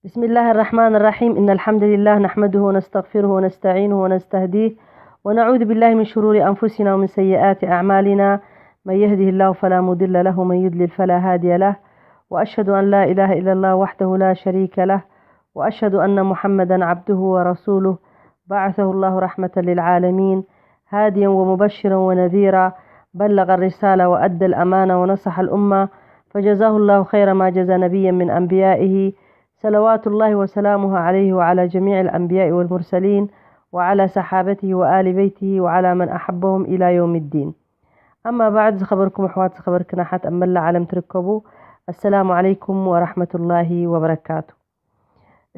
بسم الله الرحمن الرحيم. إن الحمد لله نحمده ونستغفره ونستعينه ونستهديه، ونعوذ بالله من شرور أنفسنا ومن سيئات أعمالنا. من يهده الله فلا مضل له ومن يضلل فلا هادي له. وأشهد أن لا إله إلا الله وحده لا شريك له. وأشهد أن محمدا عبده ورسوله. بعثه الله رحمة للعالمين. هاديا ومبشرا ونذيرا. بلغ الرسالة وأدى الأمانة ونصح الأمة. فجزاه الله خير ما جزى نبيا من أنبيائه. صلوات الله وسلامه عليه وعلى جميع الأنبياء والمرسلين وعلى صحابته وآل بيته وعلى من أحبهم إلى يوم الدين. أما بعد، ዝኸበርኩም ኣሕዋት፣ ዝኸበርክን ኣሓት ኣብ መላእ ዓለም ትርከቡ፣ ኣሰላሙ ዓለይኩም ወራሕመቱላሂ ወበረካቱ።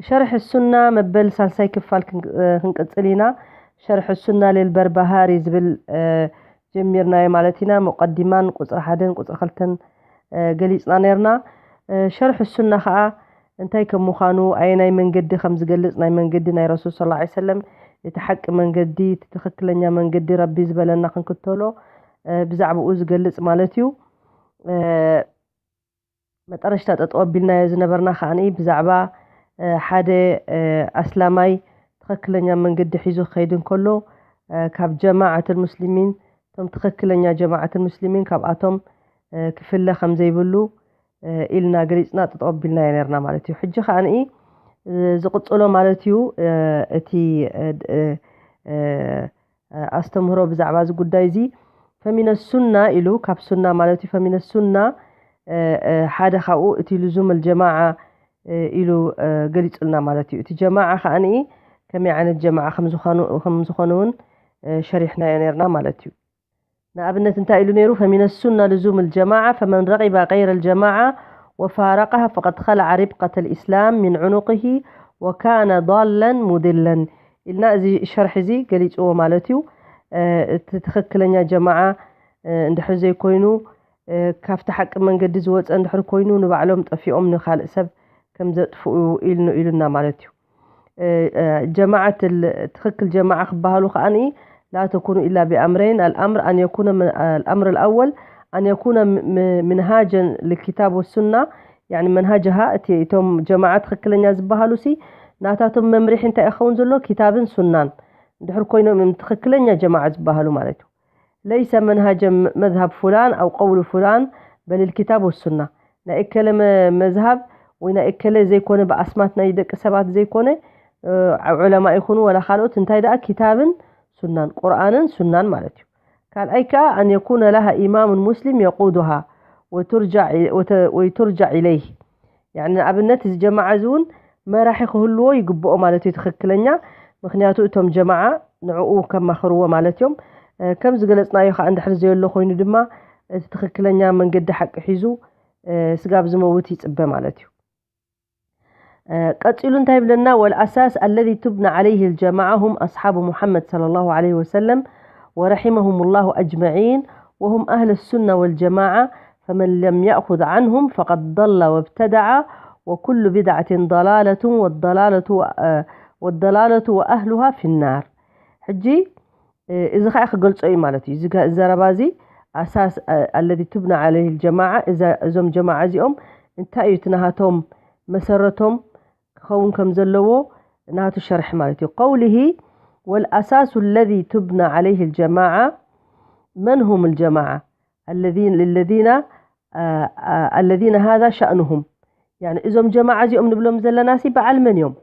ሸርሒ ሱና መበል ሳልሳይ ክፋል ክን-፣ ክንቅጽል ኢና። ሸርሒ ሱና ሌል በርባሃሪ ዝብል፣ እ፣ ጀሚርናዮ ማለት ኢና። ሙቀዲማን ቁጽሪ ሓደን ቁጽሪ ክልተን፣ እ፣ ገሊጽና ነርና። እ፣ ሸርሒ ሱና ኸኣ እንታይ ከም ምዃኑ፣ ኣየናይ መንገዲ ከም ዝገልጽ፣ ናይ መንገዲ ናይ ረሱል ሰለላሁ ዐለይሂ ወሰለም፣ እቲ ሓቂ መንገዲ፣ እቲ ትኽክለኛ መንገዲ ረቢ ዝበለና ክንክተሎ፣ እ፣ ብዛዕባኡ ዝገልጽ ማለት እዩ። እ፣ መጠረሽታ ጠጠው ኣቢልናዮ ዝነበርና ከኣ ብዛዕባ፣ እ፣ ሓደ፣ እ፣ ኣስላማይ ትኽክለኛ መንገዲ ሒዙ ክኸይድ እንከሎ፣ እ፣ ካብ ጀማዓት ሙስሊሚን፣ እቶም ትኽክለኛ ጀማዓት ሙስሊሚን ካብኣቶም፣ እ፣ ክፍለ ከም ዘይብሉ፣ እ፣ ኢልና ገሊጽና ጠጠው ኣቢልናዮ ነርና ማለት እዩ። ሕጂ ከኣ፣ እ፣ ዝቕጽሎ ማለት እዩ፣ እ፣ እቲ፣ እ፣ እ፣ እ፣ ኣስተምህሮ ብዛዕባ እዚ ጉዳይ እዚ ፈሚነ ሱና ኢሉ፣ ካብ ሱና ማለት እዩ። ፈሚነ ሱና፣ እ፣ እ፣ ሓደ ካብኡ እቲ ልዙም ኣልጀማዓ፣ እ፣ ኢሉ፣ እ፣ ገሊጹልና ማለት እዩ። እቲ ጀማዓ ከኣ ከመይ ዓይነት ጀማዓ ከም ዝኾኑ፣ ከም ዝኾኑ እውን፣ እ፣ ሸሪሕናዮ ነርና ማለት እዩ። ንኣብነት እንታይ ኢሉ ነይሩ? ፈሚነ ሱና ልዙም ኣልጀማዓ ፈመን ረቂባ ገይረ ኣልጀማዓ ወፋረቀሃ ፈቀድ ኸለዓ ሪብቀተ ኣልኢስላም ሚን ዑኑቅሂ ወካነ ዳለን ሙድለን ኢልና እዚ ሸርሒ እዚ ገሊጽዎ ማለት እዩ። እ፣ እቲ ትኽክለኛ ጀማዓ፣ እ፣ እንድሕር ዘይኮይኑ፣ እ፣ ካብቲ ሓቂ መንገዲ ዝወጸ እንድሕር ኮይኑ ንባዕሎም ጠፊኦም ንኻልእ ሰብ ከም ዘጥፍኡ ኢልኑ፣ ኢሉና ማለት እዩ። እ፣ እ፣ ጀማዓት ል-፣ ትኽክል ጀማዓ ክበሃሉ ከኣ ላ ተኩኑ ኢላ ቢኣምረይን፣ ኣልኣምር ኣን የኩነ ምን-፣ ኣልኣምር ኣልኣወል ኣን የኩነ ም-፣ ም-፣ ምንሃጀን ልኪታብ ወሱና፣ ያኒ መንሃጅሃ፣ እቲ፣ እቶም ጀማዓ ትኽክለኛ ዝበሃሉ ሲ ናታቶም መምርሒ እንታይ ይኸውን ዘሎ? ኪታብን ሱናን እንድሕር ኮይኖም እዮም ትኽክለኛ ጀማዓ ዝበሃሉ ማለት እዩ። ለይሰ መንሃጀ መዝሃብ ፉላን ኣው ቀውሉ ፉላን በል ልኪታብ ወሱና። ናይ እከለ መ-፣ መዝሃብ ወይ ናይ እከለ ዘይኮነ ብኣስማት ናይ ደቂ ሰባት ዘይኮነ፣ እ፣ ዑለማ ይኹኑ ወላ ካልኦት እንታይ ደኣ ኪታብን ሱናን፣ ቁርኣንን ሱናን ማለት እዩ። ካልኣይ ከኣ ኣን የኩነ ለሃ ኢማሙን ሙስሊም የቁዱሃ ወቱርጃዕ ኢ-፣ ወተ-፣ ወይቱርጃዕ ኢለይህ። ያኒ ንኣብነት እዚ ጀማዓ እዚ እውን መራሒ ክህልዎ ይግብኦ ማለት እዩ ትኽክለኛ። ምኽንያቱ እቶም ጀማዓ ንዕኡ ከማኽርዎ ማለት እዮም። እ፣ ከም ዝገለጽናዮ ከኣ እንድሕር ዘየሎ ኮይኑ ድማ እቲ ትኽክለኛ መንገዲ ሓቂ ሒዙ፣ እ፣ ስጋብ ዝመውት ይጽበ ማለት እዩ። እ፣ ቀጺሉ እንታይ ይብለና? والأساس الذي تبنى عليه الجماعة هم أصحاب محمد صلى الله عليه وسلم ورحمهم الله أجمعين وهم أهل السنة والجماعة فمن لم يأخذ عنهم فقد ضل وابتدع وكل بدعة ضلالة والضلالة و-، እ፣ والضلالة وأهلها في النار. ሕጂ እ፣ እዚ ኸኣ ክገልጾ እዩ ማለት እዩ። እዚ ገ-፣ ዘረባ እዚ ኣሳስ፣ እ፣ الذي تبنى عليه الجماعة፣ እዛ፣ እዞም ጀማዓ እዚኦም እንታይ እዩ እቲ ናሃቶም መሰረቶም ክኸውን ከም ዘለዎ ናቱ ሸርሒ ማለት እዩ። قوله: والأساس الذي تبنى عليه الجماعة من هم الجماعة الذين، للذين، አ፣ አ፣ الذين هذا شأنهم። ያኒ እዞም ጀማዓ እዚኦም ንብሎም ዘለናሲ በዓል መን እዮም?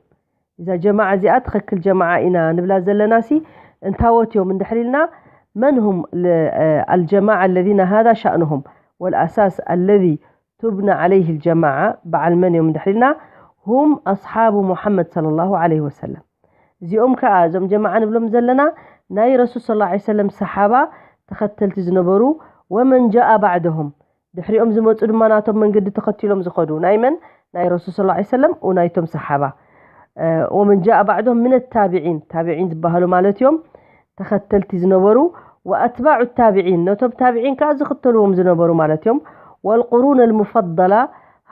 እዛ ጀማዓ እዚኣ ትኽክል ጀማዓ ኢና ንብላ ዘለናሲ እንታዎት እዮም እንድሕር ኢልና፣ من هم ل-، አ፣ الجماعة الذين هذا شأنهم والأساس الذي تبنى عليه الجماعة በዓል መን እዮም እንድሕር ኢልና፣ هم أصحاب محمد صلى الله عليه وسلم። እዚኦም ከኣ እዞም ጀማዓ ንብሎም ዘለና ናይ ረሱል ሰለላሁ ዐለይሂ ወሰለም ሰሓባ ተኸተልቲ ዝነበሩ፣ ومن جاء بعدهم ድሕሪኦም ዝመጹ ድማ ናቶም መንገዲ ተኸቲሎም ዝኸዱ ናይ መን? ናይ ረሱል ሰለላሁ ዐለይሂ ወሰለም ናይቶም ሰሓባ። እ፣ ومن جاء بعدهم من التابعين ታቢዒን ዝበሃሉ ማለት እዮም። ተኸተልቲ ዝነበሩ وأتباع التابعين ነቶም ታቢዒን ከኣ ዝኽተልዎም ዝነበሩ ማለት እዮም። والقرون المفضلة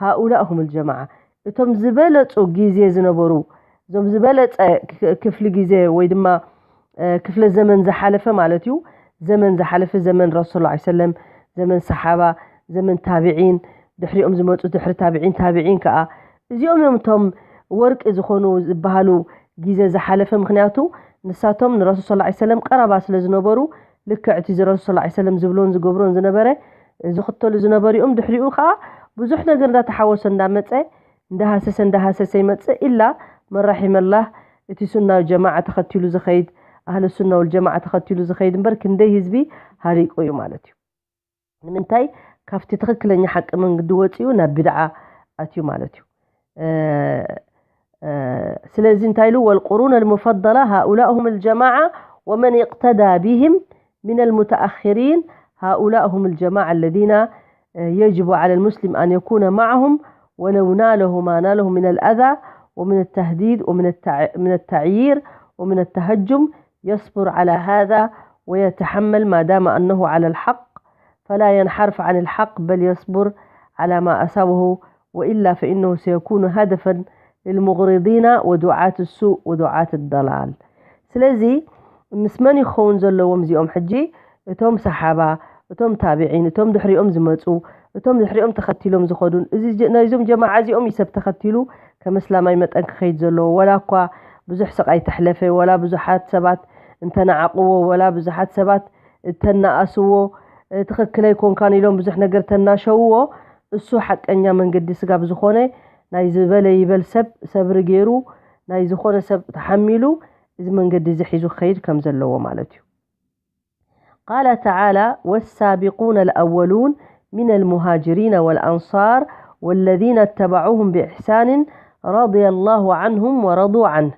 هؤلاء هم الجماعة እቶም ዝበለጹ ግዜ ዝነበሩ፣ እዞም ዝበለጸ ክ-፣ ክፍሊ ግዜ ወይ ድማ፣ እ፣ ክፍለ ዘመን ዝሓለፈ ማለት እዩ። ዘመን ዝሓለፈ፣ ዘመን ረሱል ሰለላሁ ዐለይሂ ወሰለም፣ ዘመን ሰሓባ፣ ዘመን ታቢዒን፣ ድሕሪኦም ዝመጹ ድሕሪ ታቢዒን፣ ታቢዒን ከኣ እዚኦም እዮም እቶም ወርቂ ዝኾኑ ዝበሃሉ ግዜ ዝሓለፈ። ምኽንያቱ ንሳቶም ንረሱል ሰለላሁ ዐለይሂ ወሰለም ቀረባ ስለ ዝነበሩ፣ ልክዕ እቲ ረሱል ሰለላሁ ዐለይሂ ወሰለም ዝብሎን ዝገብሮን ዝነበረ ዝኽተሉ ዝነበሩ እዮም። ድሕሪኡ ከዓ ብዙሕ ነገር እንዳተሓወሰ እንዳመፀ፣ እንዳሃሰሰ እንዳሃሰሰ ይመፅእ። ኢላ መን ረሒመላህ፣ እቲ ሱና ጀማዓ ተኸቲሉ ዝኸይድ፣ ኣህለ ሱና ወል ጀማዓ ተኸቲሉ ዝኸይድ እምበር ክንደይ ህዝቢ ሃሪቁ እዩ ማለት እዩ። ንምንታይ? ካብቲ ትኽክለኛ ሓቂ መንገዲ ወፂኡ ናብ ቢድዓ ኣትዩ ማለት እዩ። ስለዚ እንታይ ኢሉ? والقرون المفضلة هؤلاء هم الجماعة ومن اقتدى بهم من المتأخرين هؤلاء هم الجماعة الذين يجب على المسلم أن يكون معهم ولو ناله ما ناله من الأذى ومن التهديد ومن التع... من التعيير ومن التهجم، يصبر على هذا ويتحمل ما دام أنه على الحق، فلا ينحرف عن الحق بل يصبر على ما أصابه، وإلا فإنه سيكون هدفا للمغرضين ودعاة السوء ودعاة الضلال. ስለዚ ምስ መን ይኸውን ዘለዎም እዚኦም ሕጂ? እቶም ሰሓባ፣ እቶም ታቢዒን፣ እቶም ድሕሪኦም ዝመፁ፣ እቶም ድሕሪኦም ተኸቲሎም ዝኸዱን፣ እዚ ናይዞም ጀማዓ እዚኦም እዩ ሰብ ተኸቲሉ ከም እስላማይ መጠን ክኸይድ ዘለዎ። ወላ እኳ ብዙሕ ስቓይ ተሕለፈ፣ ወላ ብዙሓት ሰባት እንተነዓቕዎ፣ ወላ ብዙሓት ሰባት እተናኣስዎ፣ ትኽክለይ ኮንካን ኢሎም ብዙሕ ነገር ተናሸውዎ፣ እሱ ሓቀኛ መንገዲ ስጋብ ዝኾነ ናይ ዝበለ ይበል ሰብ ሰብሪ ገይሩ፣ ናይ ዝኾነ ሰብ ተሓሚሉ፣ እዚ መንገዲ እዚ ሒዙ ክኸይድ ከም ዘለዎ ማለት እዩ። قال تعالى: والسابقون الأولون من المهاجرين والأنصار والذين اتبعوهم بإحسان رضي الله عنهم ورضوا عنه.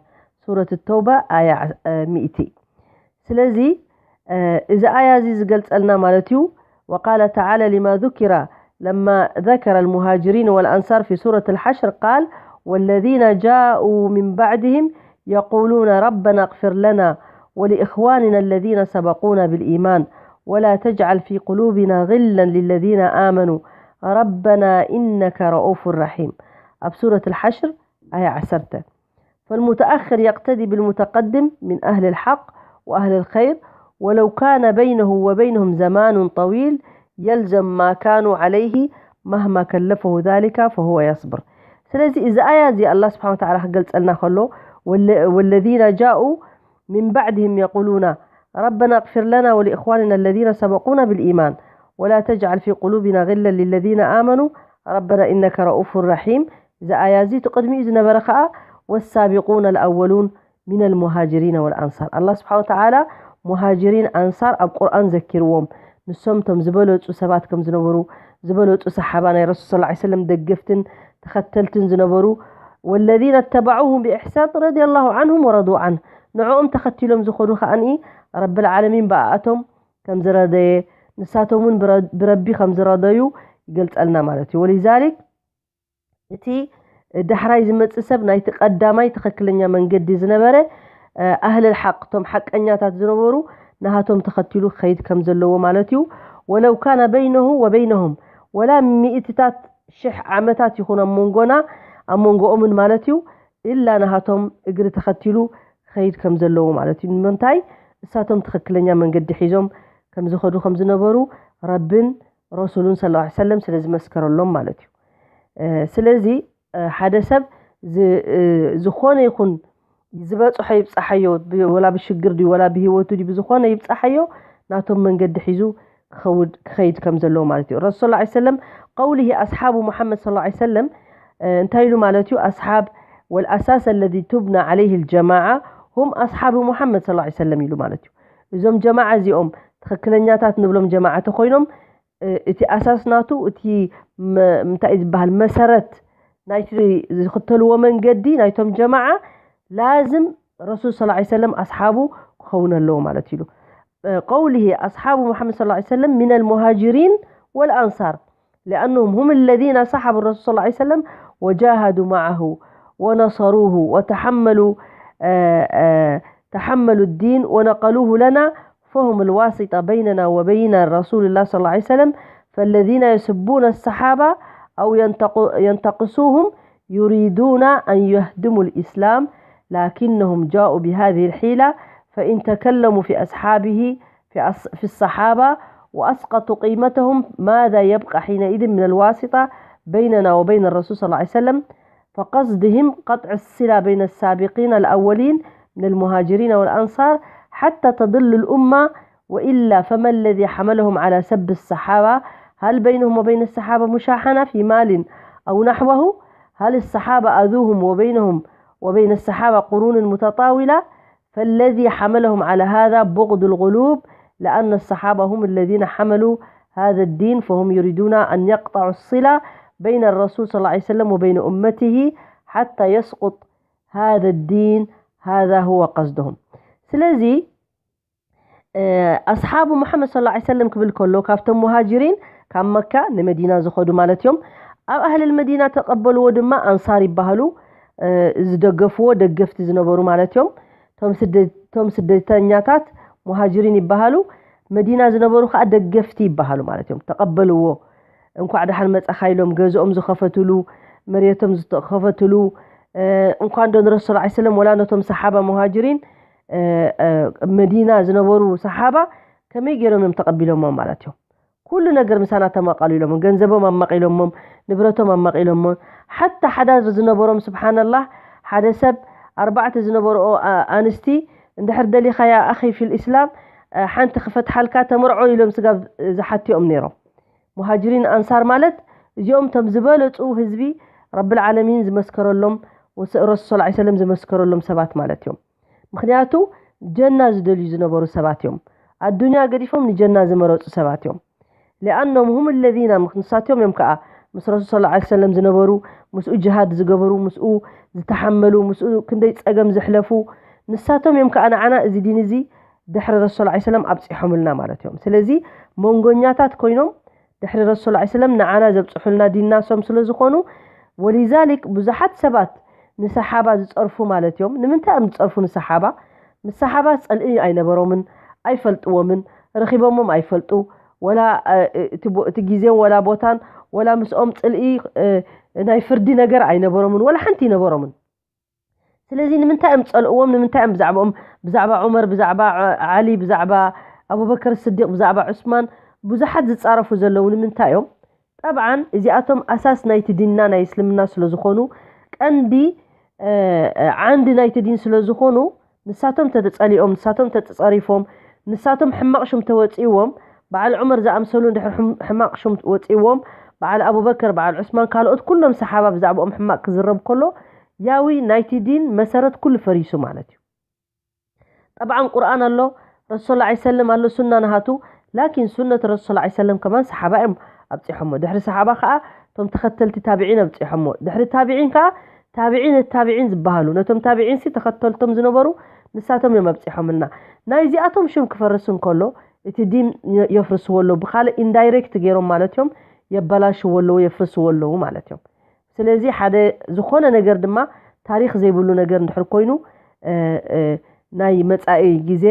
سورة التوبة، آية مئتين. ስለዚ እዚ ኣያ እዚ ዝገልጸልና ማለት እዩ። وقال تعالى لما ذكر، لما ذكر المهاجرين والأنصار في سورة الحشر قال: والذين جاءوا من بعدهم يقولون ربنا اغفر لنا ولإخواننا الذين سبقونا بالإيمان ولا تجعل في قلوبنا غلا للذين آمنوا ربنا إنك رؤوف رحيم. ኣብ ሱረት الحشر ኣያ ዓሰርተ. فالمتأخر يقتدي بالمتقدم من أهل الحق وأهل الخير ولو كان بينه وبينهم زمان طويل يلزم ما كانوا عليه مهما كلفه ذلك فهو يصبر. ስለዚ እዚ ኣያ እዚ ኣላህ ስብሓነ ወተዓላ ክገልጸልና ከሎ፣ ወለ-፣ والذين جاءوا من بعدهم يقولون ربنا اغفر لنا ولإخواننا الذين سبقونا بالإيمان ولا تجعل في قلوبنا غلا للذين آمنوا ربنا إنك رؤوف رحيم። እዚ ኣያ እዚ እቲ ቅድሚኡ ዝነበረ ከዓ والسابقون الأولون من المهاجرين والأنصار። ኣላህ ስብሓነ ወተዓላ ሙሃጅሪን ኣንሳር ኣብ ቁርኣን ዘኪርዎም። ንሶም እቶም ዝበለጹ ሰባት ከም ዝነበሩ፣ ዝበለጹ ሰሓባ ናይ ረሱል ሰለላሁ ዐለይሂ ወሰለም ደገፍትን ተኸተልትን ዝነበሩ፣ والذين اتبعوهم بإحسان رضي الله عنهم ورضوا عنه። ንዕኦም ተኸቲሎም ዝኸዱ ከኣኒ ረብል ዓለሚን ብኣኣቶም ከም ዝረደየ፣ ንሳቶም እውን ብረ-፣ ብረቢ ከም ዝረደዩ ይገልጸልና ማለት እዩ። ولذلك እቲ ዳሕራይ ዝመጽእ ሰብ ናይቲ ቀዳማይ ትኽክለኛ መንገዲ ዝነበረ፣ እ፣ ኣህለል ሓቅ፣ እቶም ሓቀኛታት ዝነበሩ፣ ናሃቶም ተኸቲሉ ክኸይድ ከም ዘለዎ ማለት እዩ። ولو كان بينه وبينهم፣ ወላ ሚእትታት ሽሕ ዓመታት ይኹን ኣብ መንጎና፣ ኣብ መንጎኦምን ማለት እዩ፣ ኢላ ናሃቶም እግሪ ተኸቲሉ ክኸይድ ከም ዘለዎ ማለት እዩ። ንምንታይ? እሳቶም ትኽክለኛ መንገዲ ሒዞም ከም ዝኸዱ ከም ዝነበሩ ረብን ረሱሉን ሰለላሁ ዐለይሂ ወሰለም ስለ ዝመስከረሎም ማለት እዩ። እ፣ ስለዚ፣ እ፣ ሓደ ሰብ ዝ-፣ እ፣ ዝኾነ ይኹን ዝበጽሖ ይብጽሓዮ፣ ብ-፣ ወላ ብሽግር ድዩ፣ ወላ ብህይወቱ ድዩ፣ ብዝኾነ ይብጽሓዮ፣ ናቶም መንገዲ ሒዙ ክኸውድ-፣ ክኸይድ ከም ዘለዎ ማለት እዩ። ረሱል ሰለላሁ ዐለይሂ ወሰለም፣ قوله أصحاب محمد صلى الله عليه وسلم፣ እ፣ እንታይ ኢሉ ማለት እዩ? أصحاب والأساس الذي تبنى عليه الجماعة هم أصحاب محمد صلى الله عليه وسلم ኢሉ ማለት እዩ። እዞም ጀማዓ እዚኦም ትኽክለኛታት ንብሎም ጀማዓ ተኾይኖም፣ እ፣ እቲ ኣሳስ ናቱ፣ እቲ መ-፣ እንታይ እዩ ዝበሃል፣ መሰረት ናይቲ ዝኽተልዎ መንገዲ ናይቶም ጀማዓ ላዝም ረሱል ሰለላሁ ዐለይሂ ወሰለም ኣስሓቡ ክኸውን ኣለዎ ማለት ኢሉ። እ፣ قوله أصحاب محمد صلى الله عليه وسلم من المهاجرين والأنصار لأنهم هم الذين صحبوا الرسول صلى الله عليه وسلم وجاهدوا معه ونصروه وتحملوا، آه، آه، تحملوا الدين ونقلوه لنا فهم الواسطة بيننا وبين رسول الله صلى الله عليه وسلم، فالذين يسبون الصحابة أو ينتق-، ينتقصوهم يريدون أن يهدموا الإسلام، لكنهم جاءوا بهذه الحيلة، فإن تكلموا في أصحابه، في أص-، في الصحابة وأسقطوا قيمتهم، ماذا يبقى حينئذ من الواسطة بيننا وبين الرسول صلى الله عليه وسلم؟ فقصدهم قطع الصلة بين السابقين الأولين من المهاجرين والأنصار حتى تضل الأمة، وإلا فما الذي حملهم على سب الصحابة؟ هل بينهم وبين الصحابة مشاحنة في مال أو نحوه؟ هل الصحابة أذوهم وبينهم وبين الصحابة قرون متطاولة؟ فالذي حملهم على هذا بغض القلوب، لأن الصحابة هم الذين حملوا هذا الدين، فهم يريدون أن يقطعوا الصلة بين الرسول صلى الله عليه وسلم وبين أمته حتى يسقط هذا الدين. هذا هو قصدهم. ስለዚ ኣስሓቡ ሙሓመድ صلى الله عليه وسلم ክብል ከሎ ካብቶም ሙሃጅሪን ካብ መካ ንመዲና ዝኸዱ ማለት እዮም። ኣብ ኣህልል መዲና ተቐበልዎ ድማ ኣንሳር ይበሃሉ። ዝደገፍዎ ደገፍቲ ዝነበሩ ማለት እዮም። እቶም ስደተኛታት ሙሃጅሪን ይበሃሉ። መዲና ዝነበሩ ከዓ ደገፍቲ ይበሃሉ ማለት እዮም። ተቐበልዎ፣ እንኳዕ ደሓን መጻኻ ኢሎም ገዝኦም ዝኸፈትሉ፣ መሬቶም ዝኸፈትሉ፣ እንኳን ዶ ንረሱል ላ ሰለም ወላ ነቶም ሰሓባ ሙሃጅሪን መዲና ዝነበሩ ሰሓባ ከመይ ገይሮም እዮም ተቐቢሎሞም ማለት እዮም። ኩሉ ነገር ምሳና ተማቐሉ ኢሎሞም፣ ገንዘቦም ኣማቒሎሞም፣ ንብረቶም ኣማቒሎሞም። ሓታ ሓዳር ዝነበሮም ስብሓንላህ ሓደ ሰብ ኣርባዕተ ዝነበርኦ ኣንስቲ እንድሕር ደሊኻ ያ ኣኺ ፊል ኢስላም ሓንቲ ክፈትሓልካ ተመርዖ ኢሎም ስጋብ ዝሓትኦም ነይሮም። ሙሃጅሪን ኣንሳር ማለት እዚኦም ቶም ዝበለፁ ህዝቢ ረብል ዓለሚን ዝመስከረሎም ረሱል ሰለም ዝመስከረሎም ሰባት ማለት እዮም። ምክንያቱ ጀና ዝደልዩ ዝነበሩ ሰባት እዮም። ኣዱንያ ገዲፎም ንጀና ዝመረፁ ሰባት እዮም። ሊኣኖም ሁም ለዚና ንሳቶም እዮም ከዓ ምስ ረሱል ስ ሰለም ዝነበሩ፣ ምስኡ ጅሃድ ዝገበሩ፣ ምስኡ ዝተሓመሉ፣ ምስኡ ክንደይ ፀገም ዘሕለፉ ንሳቶም እዮም ከዓ ንዓና እዚ ዲን እዚ ድሕሪ ረሱል ላ ሰለም ኣብፂሖምልና ማለት እዮም። ስለዚ መንጎኛታት ኮይኖም ድሕሪ ረሱል ላ ሰለም ንዓና ዘብፅሑልና ዲንና ሶም ስለ ዝኾኑ ወሊዛሊክ ብዙሓት ሰባት ንሰሓባ ዝፀርፉ ማለት እዮም። ንምንታይ እዮም ዝፀርፉ ንሰሓባ? ምስ ሰሓባ ፀልኢ ኣይነበሮምን፣ ኣይፈልጥዎምን፣ ረኺቦሞም ኣይፈልጡ። ወላ እቲ ግዜን ወላ ቦታን ወላ ምስኦም ፅልኢ ናይ ፍርዲ ነገር ኣይነበሮምን፣ ወላ ሓንቲ ኣይነበሮምን። ስለዚ ንምንታይ እዮም ዝፀልእዎም? ንምንታይ እዮም ብዛዕባኦም፣ ብዛዕባ ዑመር፣ ብዛዕባ ዓሊ፣ ብዛዕባ ኣቡበከር ስዲቅ፣ ብዛዕባ ዑስማን ብዙሓት ዝፃረፉ ዘለዉ ንምንታይ እዮም? ጠብዓን እዚኣቶም ኣሳስ ናይቲ ዲንና ናይ እስልምና ስለ ዝኾኑ፣ ቀንዲ ዓንዲ ናይቲ ዲን ስለ ዝኾኑ ንሳቶም ተተፀሊኦም፣ ንሳቶም ተተፀሪፎም፣ ንሳቶም ሕማቕ ሽም ተወፂእዎም፣ በዓል ዑመር ዝኣምሰሉ እንድሕር ሕማቕ ሽም ወፂእዎም፣ በዓል ኣቡበከር፣ በዓል ዑስማን፣ ካልኦት ኩሎም ሰሓባ ብዛዕባኦም ሕማቕ ክዝረብ ከሎ ያዊ ናይቲ ዲን መሰረት ኩሉ ፈሪሱ ማለት እዩ። ጠብዓን ቁርኣን ኣሎ፣ ረሱል ላ ሰለም ኣሎ፣ ሱና ናሃቱ። ላኪን ሱነት ረሱል ላ ሰለም ከማን ሰሓባ እዮም ኣብፂሖሞ። ድሕሪ ሰሓባ ከዓ እቶም ተኸተልቲ ታብዒን ኣብፂሖሞ። ድሕሪ ታብዒን ከዓ ታብዒን ታብዒን ዝበሃሉ ነቶም ታብዒን ሲ ተኸተልቶም ዝነበሩ ንሳቶም እዮም ኣብፂሖምልና። ናይዚኣቶም ሽም ክፈርስ እንከሎ እቲ ዲን የፍርስዎ ኣለዉ። ብካልእ ኢንዳይሬክት ገይሮም ማለት እዮም የበላሽዎ ኣለዉ፣ የፍርስዎ ኣለዉ ማለት እዮም። ስለዚ ሓደ ዝኾነ ነገር ድማ ታሪኽ ዘይብሉ ነገር እንድሕር ኮይኑ ናይ መፃኢ ግዜ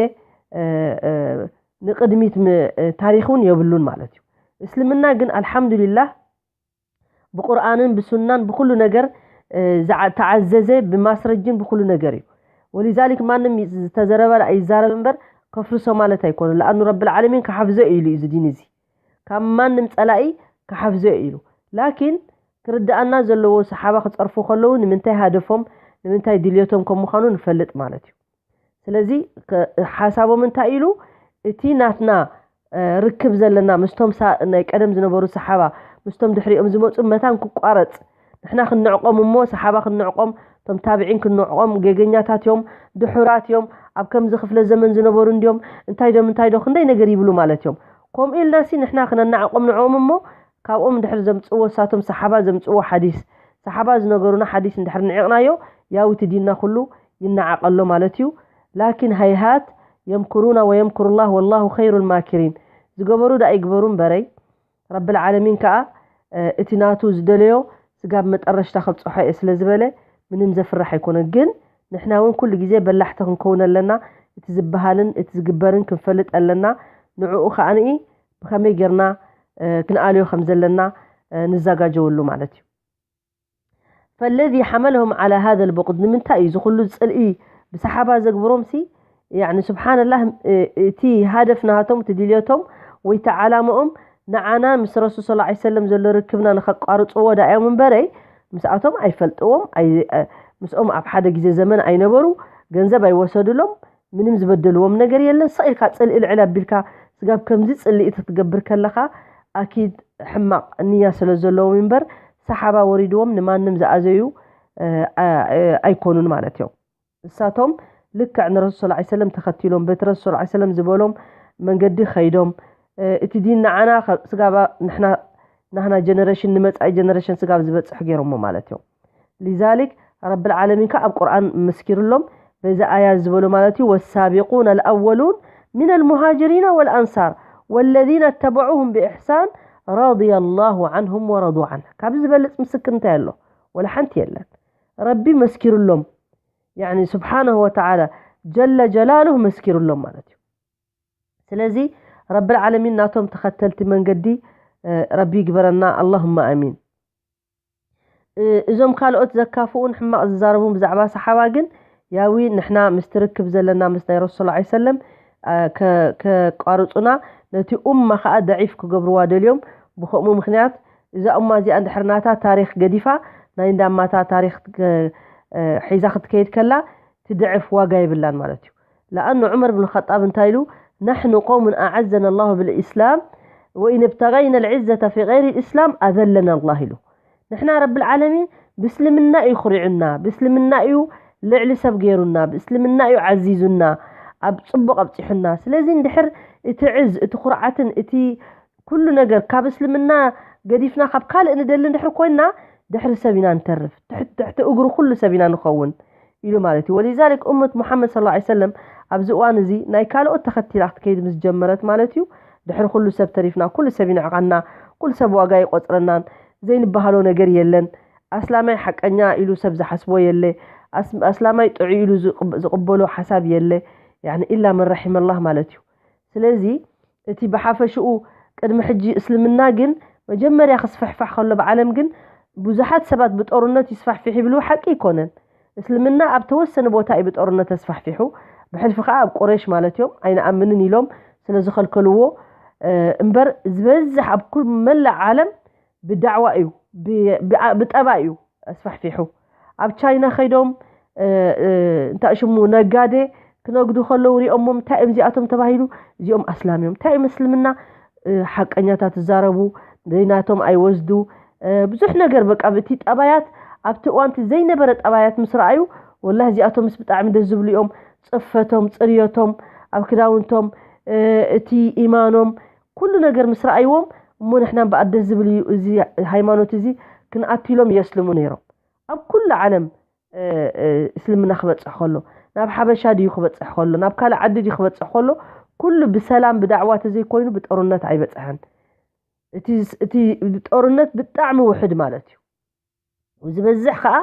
ንቅድሚት ታሪኽ እውን የብሉን ማለት እዩ። እስልምና ግን ኣልሓምዱሊላህ ብቁርኣንን ብሱናን ብኩሉ ነገር ተዓዘዘ፣ ብማስረጅን ብኩሉ ነገር እዩ። ወሊዛሊክ ማንም ዝተዘረበ ይዛረብ እምበር ከፍርሶ ማለት ኣይኮነ። ለኣኑ ረብል ዓለሚን ክሓፍዞ እዩ ኢሉ እዩ እዚ ዲን እዚ ካብ ማንም ፀላኢ ክሓፍዞ እዩ ኢሉ። ላኪን ክርድኣና ዘለዎ ሰሓባ ክፀርፉ ከለዉ ንምንታይ ሃደፎም ንምንታይ ድልየቶም ከም ምዃኑ ንፈልጥ ማለት እዩ። ስለዚ ሓሳቦም እንታይ ኢሉ እቲ ናትና ርክብ ዘለና ምስቶም ናይ ቀደም ዝነበሩ ሰሓባ ምስቶም ድሕሪኦም ዝመፁ መታን ክቋረፅ ንሕና ክንዕቆም እሞ ሰሓባ ክንዕቆም እቶም ታብዒን ክንዕቆም ጌገኛታት እዮም፣ ድሑራት እዮም፣ ኣብ ከምዚ ክፍለ ዘመን ዝነበሩ እንዲዮም፣ እንታይ ዶም እንታይ ዶ ክንደይ ነገር ይብሉ ማለት እዮም። ከምኡ ኢልና ሲ ንሕና ክነናዕቆም ንዕኦም እሞ ካብኦም ድሕር ዘምፅዎ ሳቶም ሰሓባ ዘምፅዎ ሓዲስ ሰሓባ ዝነገሩና ሓዲስ እንድሕር ንዒቕናዮ ያው እቲ ዲንና ኩሉ ይነዓቐሎ ማለት እዩ። ላኪን ሃይሃት የምኩሩና ወየምኩሩ ላህ ወላሁ ኸይሩ ልማኪሪን ዝገበሩ ዳ ይግበሩ እምበረይ ረብል ዓለሚን ከዓ እቲ ናቱ ዝደለዮ ስጋብ መጠረሽታ ከብፅሖ እየ ስለ ዝበለ ምንም ዘፍርሕ ኣይኮነን። ግን ንሕና እውን ኩሉ ግዜ በላሕቲ ክንከውን ኣለና። እቲ ዝበሃልን እቲ ዝግበርን ክንፈልጥ ኣለና። ንዕኡ ከዓንኢ ብኸመይ ጌርና ክንኣልዮ ከም ዘለና ንዘጋጀወሉ ማለት እዩ። ፈለዚ ሓመለሁም ዓላ ሃዘ ልቡቕድ ንምንታይ እዩ እዚ ኩሉ ፅልኢ ብሰሓባ ዘግብሮም ሲ ያኒ ስብሓንላህ እቲ ሃደፍ ናሃቶም እቲ ድልዮቶም ወይ እቲ ዓላምኦም ንዓና ምስ ረሱል ስ ሰለም ዘሎ ርክብና ንኸቋርፅዎ ዳ እዮም እምበረይ ምስኣቶም ኣይፈልጥዎም፣ ኣይ-፣ እ፣ ምስኦም ኣብ ሓደ ግዜ ዘመን ኣይነበሩ፣ ገንዘብ ኣይወሰዱሎም፣ ምንም ዝበደልዎም ነገር የለን። ስቕ ኢልካ ጽልኢ ልዕል ኣቢልካ ስጋብ ከምዚ ጽልኢ ትትገብር ከለኻ ኣኪድ ሕማቕ ንያ ስለ ዘለዎም እምበር ሰሓባ ወሪድዎም ንማንም ዝኣዘዩ፣ እ፣ ኣ-፣ እ፣ ኣይኮኑን ማለት እዮም። እሳቶም ልክዕ ንረሱል ሰለላሁ ዐለይሂ ወሰለም ተኸቲሎም በቲ ረሱል ሰለላሁ ዐለይሂ ወሰለም ዝበሎም መንገዲ ኸይዶም፣ እ፣ እቲ ዲን ንዓና ካብ ስጋባ ንሕና ናህና ጀነሬሽን ንመጻኢ ጀነሬሽን ስጋብ ዝበጽሕ ገይሮሞ ማለት እዮም። ሊዛሊክ ረብል ዓለሚን ከኣ ኣብ ቁርኣን መስኪርሎም በዚ ኣያ ዝበሎ ማለት እዩ፣ ወሳቢቁን ኣልኣወሉን ሚን ኣልሙሃጅሪና ወልኣንሳር ወለዚነ ተበዑሁም ብኢሕሳን ረዲየላሁ ዓንሁም ወረዱ ዓንህ። ካብ ዝበልጽ ምስክር እንታይ ኣሎ? ወላ ሓንቲ የለን። ረቢ መስኪርሎም፣ ያኒ ስብሓነሁ ወተዓላ ጀለ ጀላሉሁ መስኪርሎም ማለት እዩ። ስለዚ ረብል ዓለሚን ናቶም ተኸተልቲ መንገዲ፣ እ፣ ረቢ ይግበረና፣ ኣላሁመ ኣሚን። እ፣ እዞም ካልኦት ዘካፍኡን ሕማቕ ዝዛረቡን ብዛዕባ ሰሓባ ግን ያዊ ንሕና ምስ ትርክብ ዘለና ምስ ናይ ረሱል ሰለላሁ ዐለይሂ ወሰለም፣ እ፣ ከ-፣ ከቋርጹና፣ ነቲ ኡማ ከኣ ደዒፍ ክገብርዋ ደልዮም። ብኸምኡ ምኽንያት እዛ ኡማ እዚኣ እንድሕር ናታ ታሪኽ ገዲፋ ናይ እንዳማታ ታሪኽ ከ-፣ እ፣ ሒዛ ክትከይድ ከላ ትድዕፍ ዋጋ የብላን ማለት እዩ። ለኣኑ ዑመር ብን ኸጣብ እንታይ ኢሉ? "ናሕኑ ቀውሙን ኣዓዘና ኣላሁ ብልእስላም ወኢን እብተገይና ልዕዘተ ፊ ገይሪ ልእስላም ኣዘለና ኣላህ" ኢሉ። ንሕና ረብል ዓለሚን ብእስልምና እዩ ኩሪዑና፣ ብእስልምና እዩ ልዕሊ ሰብ ገይሩና፣ ብእስልምና እዩ ዓዚዙና፣ ኣብ ጽቡቕ ኣብጺሑና። ስለዚ እንድሕር እቲ ዕዝ፣ እቲ ኩርዓትን እቲ ኩሉ ነገር ካብ እስልምና ገዲፍና ካብ ካልእ ንደሊ እንድሕር ኮይንና ድሕሪ ሰብ ኢና ንተርፍ፣ ትሕቲ፣ ትሕቲ እግሩ ኩሉ ሰብ ኢና ንኸውን ኢሉ ማለት እዩ። ወሊዛሊክ ኡመት ሙሓመድ ሰለላሁ ዐለይሂ ወሰለም ኣብዚ እዋን እዚ ናይ ካልኦት ተኸቲላ ክትከይድ ምስ ጀመረት ማለት እዩ፣ ድሕሪ ኩሉ ሰብ ተሪፍና፣ ኩሉ ሰብ ይንዕቐና፣ ኩሉ ሰብ ዋጋ ይቆጽረናን ዘይንበሃሎ ነገር የለን። ኣስላማይ ሓቀኛ ኢሉ ሰብ ዝሓስቦ የለ፣ ኣስ-፣ ኣስላማይ ጥዑይ ኢሉ ዝቕብ-፣ ዝቕበሎ ሓሳብ የለ፣ ያኒ ኢላ መን ረሒመላህ ማለት እዩ። ስለዚ እቲ ብሓፈሽኡ ቅድሚ ሕጂ እስልምና ግን መጀመርያ ክስፍሕፋሕ ከሎ ብዓለም ግን ብዙሓት ሰባት ብጦርነት ይስፋሕፊሕ ይብሉ፣ ሓቂ ኣይኮነን። እስልምና ኣብ ተወሰነ ቦታ እዩ ብጦርነት ተስፋሕፊሑ፣ ብሕልፊ ከኣ ኣብ ቁረይሽ ማለት እዮም ኣይንኣምንን ኢሎም ስለ ዝኸልከልዎ፣ እ፣ እምበር ዝበዝሕ ኣብ ኩል መላእ ዓለም ብዳዕዋ እዩ፣ ብ-፣ ብኣ-፣ ብጠባ እዩ ኣስፋሕፊሑ። ኣብ ቻይና ኸይዶም፣ እ፣ እ፣ እንታይ ሽሙ ነጋዴ ክነግዱ ከለዉ ሪኦሞም፣ እንታይ እዮም እዚኣቶም ተባሂሉ? እዚኦም ኣስላም እዮም። እንታይ እዮም እስልምና? እ፣ ሓቀኛታት ዝዛረቡ፣ ዘይናቶም ኣይወስዱ፣ እ፣ ብዙሕ ነገር በቃ፣ እቲ ጠባያት ኣብቲ እዋንቲ ዘይነበረ ጠባያት ምስ ረኣዩ፣ ወላሂ እዚኣቶምስ ብጣዕሚ ደስ ዝብሉ እዮም። ጽፈቶም፣ ጽርዮቶም፣ ኣብ ክዳውንቶም፣ እ፣ እቲ ኢማኖም፣ ኩሉ ነገር ምስ ረኣይዎም፣ እሞ ንሕና እምበኣር ደስ ዝብል እዩ፣ እዚ ሃይማኖት እዚ ክንኣቱ ኢሎም የስልሙ ነይሮም። ኣብ ኩሉ ዓለም፣ እ፣ እ፣ እስልምና ክበጽሕ ከሎ፣ ናብ ሓበሻ ድዩ ክበጽሕ ከሎ፣ ናብ ካልእ ዓዲ ድዩ ክበጽሕ ከሎ፣ ኩሉ ብሰላም ብዳዕዋ ተዘይኮይኑ ብጦርነት ኣይበጽሐን። እቲ፣ እቲ ጦርነት ብጣዕሚ ውሑድ ማለት እዩ። ዝበዝሕ ከኣ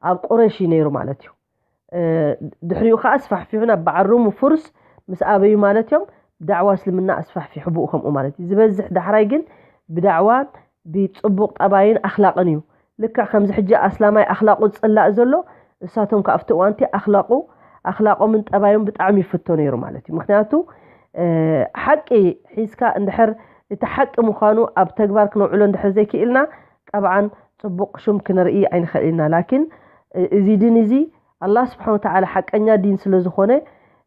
ኣብ ቁረይሽ እዩ ነይሩ ማለት እዩ። እ፣ ድሕሪኡ ከኣ ኣስፋሕፊሑ ናብ በዓል ሩም ፉርስ ምስ ኣበዩ ማለት እዮም፣ ብዳዕዋ እስልምና ኣስፋሕፊሑ ብኡ ከምኡ ማለት እዩ። ዝበዝሕ ዳሕራይ ግን ብዳዕዋን ብጽቡቕ ጠባይን ኣኽላቕን እዩ። ልክዕ ከምዚ ሕጂ ኣስላማይ ኣኽላቑ ዝጽላእ ዘሎ፣ እሳቶም ከኣ ኣብቲ እዋንቲ ኣኽላቑ፣ ኣኽላቖምን ጠባዮም ብጣዕሚ ይፍቶ ነይሩ ማለት እዩ። ምኽንያቱ፣ እ፣ ሓቂ ሒዝካ እንድሕር እቲ ሓቂ ምዃኑ ኣብ ተግባር ክነውዕሎ እንድሕር ዘይክኢልና፣ ጠብዓን ጽቡቕ ሹም ክነርኢ ኣይንኽእል ኢና። ላኪን፣ እ-፣ እዚ ዲን እዚ ኣላህ ስብሓን ወተዓላ ሓቀኛ ዲን ስለ ዝኾነ፣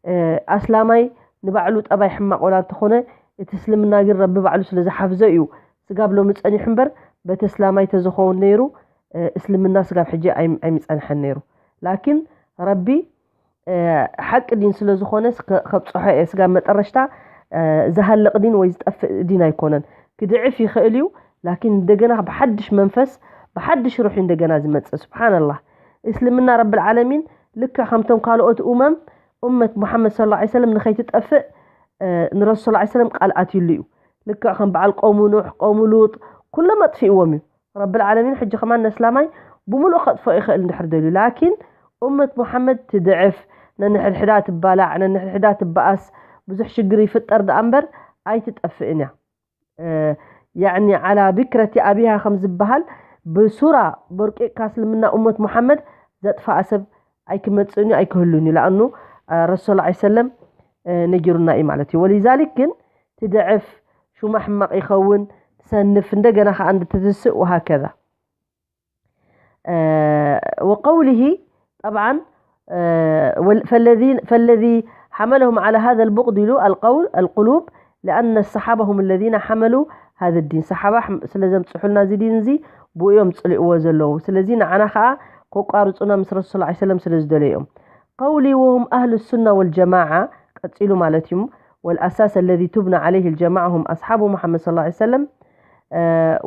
እ፣ ኣስላማይ ንባዕሉ ጠባይ ሕማቕ ወላ እንተኾነ፣ እቲ እስልምና ግን ረቢ ባዕሉ ስለ ዝሓፍዞ እዩ ስጋብ ሎሚ ጸኒሑ እምበር፣ በቲ እስላማይ ተዝኸውን ነይሩ፣ እ፣ እስልምና ስጋብ ሕጂ ኣይ-፣ ኣይምጸንሐን ነይሩ። ላኪን ረቢ፣ እ፣ ሓቂ ዲን ስለ ዝኾነ ስከ-፣ ከብጽሖ እየ ስጋብ መጠረሽታ፣ እ፣ ዝሃልቕ ዲን ወይ ዝጠፍእ ዲን ኣይኮነን። ክድዕፍ ይኽእል እዩ፣ ላኪን እንደገና ብሓድሽ መንፈስ፣ ብሓድሽ ሩሕ እዩ እንደገና ዝመጽእ። ስብሓንላህ። እስልምና ረብል ዓለሚን ልክዕ ከምቶም ካልኦት ኡመም፣ ኡመት ሙሓመድ ሰለላሁ ዐለይሂ ወሰለም ንኸይትጠፍእ፣ እ፣ ንረሱል ሰለላሁ ዐለይሂ ወሰለም ቃል ኣትዩሉ እዩ። ልክዕ ከም በዓል ቀውሙ ኑሕ፣ ቀውሙ ሉጥ፣ ኩሎም ኣጥፊእዎም እዩ። ረብል ዓለሚን ሕጂ ከማን ነስላማይ ብምሉእ ከጥፍኦ ይኽእል እንድሕር ደልዩ። ላኪን ኡመት ሙሓመድ ትድዕፍ፣ ነንሕድሕዳ ትባላዕ፣ ነንሕድሕዳ ትበኣስ፣ ብዙሕ ሽግር ይፍጠር ደኣ እምበር ኣይትጠፍእን እያ። እ፣ ያዕኒ ዓላ ብክረቲ ኣቢሃ ከም ዝበሃል ብሱራ ቦርቂቕካ እስልምና ኡመት ሙሓመድ ዘጥፍኣ ሰብ ኣይክመጽእን እዩ፣ ኣይክህሉን እዩ። ለኣኑ፣ እ፣ ረሱል ሰለላሁ ዐለይሂ ወሰለም፣ እ፣ ነጊሩና እዩ ማለት እዩ። ወሊዛሊክ ግን ትድዕፍ፣ ሹማ ሕማቕ ይኸውን፣ ትሰንፍ፣ እንደገና ከኣ እንድትትስእ ወሃከዛ። آه، وقوله طبعا، آه، وال- فالذين فالذي حملهم على هذا البغض له القول القلوب، لأن الصحابة هم الذين حملوا هذا الدين. صحابة ስለ ዘምፅሑልና እዚ ዲን እዚ ብኡ እዮም ፅልእዎ ዘለዉ። ስለዚ ንዓና ከዓ ከቋርፁና ምስ ረሱል صلى الله عليه وسلم ስለ ዝደለዩ እዮም። قولي وهم أهل السنة والجماعة ቀፂሉ ማለት እዩ። والأساس الذي تبنى عليه الجماعة هم أصحاب محمد صلى الله عليه وسلم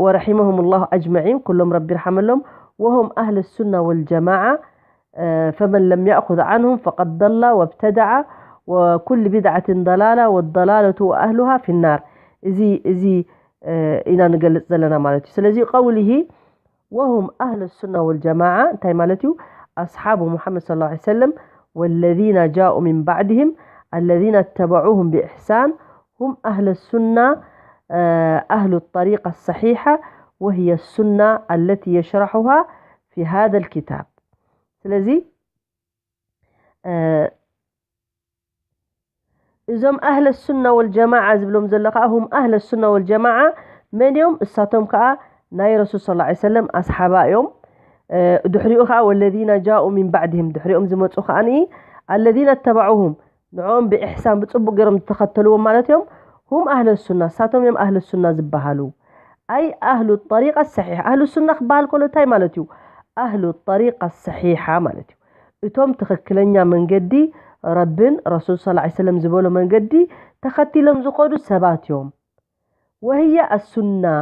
ورحمهم الله أجمعين، ኩሎም ረቢ ይርሓመሎም። وهم أهل السنة والجماعة، فمن لم يأخذ عنهم فقد ضل وابتدع، وكل بدعة ضلالة، والضلالة وأهلها في النار። እዚ እዚ ኢና ንገልጽ ዘለና ማለት እዩ። ስለዚ قوله وهم أهل السنة والجماعة እንታይ ማለት እዩ? أصحاب محمد صلى الله عليه وسلم والذين جاءوا من بعدهم الذين اتبعوهم بإحسان هم أهل السنة، أهل الطريقة الصحيحة، وهي السنة التي يشرحها في هذا الكتاب. ስለዚ እዞም أهل السنة والجماعة ዝብሎም ዘሎ ከዓ هم أهل السنة والجماعة መን እዮም? እሳቶም ከዓ ናይ ረሱል صلى الله عليه وسلم ኣስሓባ እዮም። ድሕሪኡ ከዓ والذين جاءوا من بعدهم ድሕሪኦም ዝመፁ ከዓ الذين اتبعوهم ንዕኦም ብإحسان ብፅቡቅ ገይሮም ዝተኸተልዎም ማለት እዮም። هم أهل السنة እሳቶም እዮም أهل السنة ዝበሃሉ። أي أهل الطريقة الصحيحة። أهل السنة ክበሃል ከሎ እንታይ ማለት እዩ? أهل الطريقة الصحيحة ማለት እዩ። እቶም ትኽክለኛ መንገዲ ረብን ረሱል صلى الله عليه وسلم ዝበሎ መንገዲ ተኸቲሎም ዝኸዱ ሰባት እዮም። وهي السنة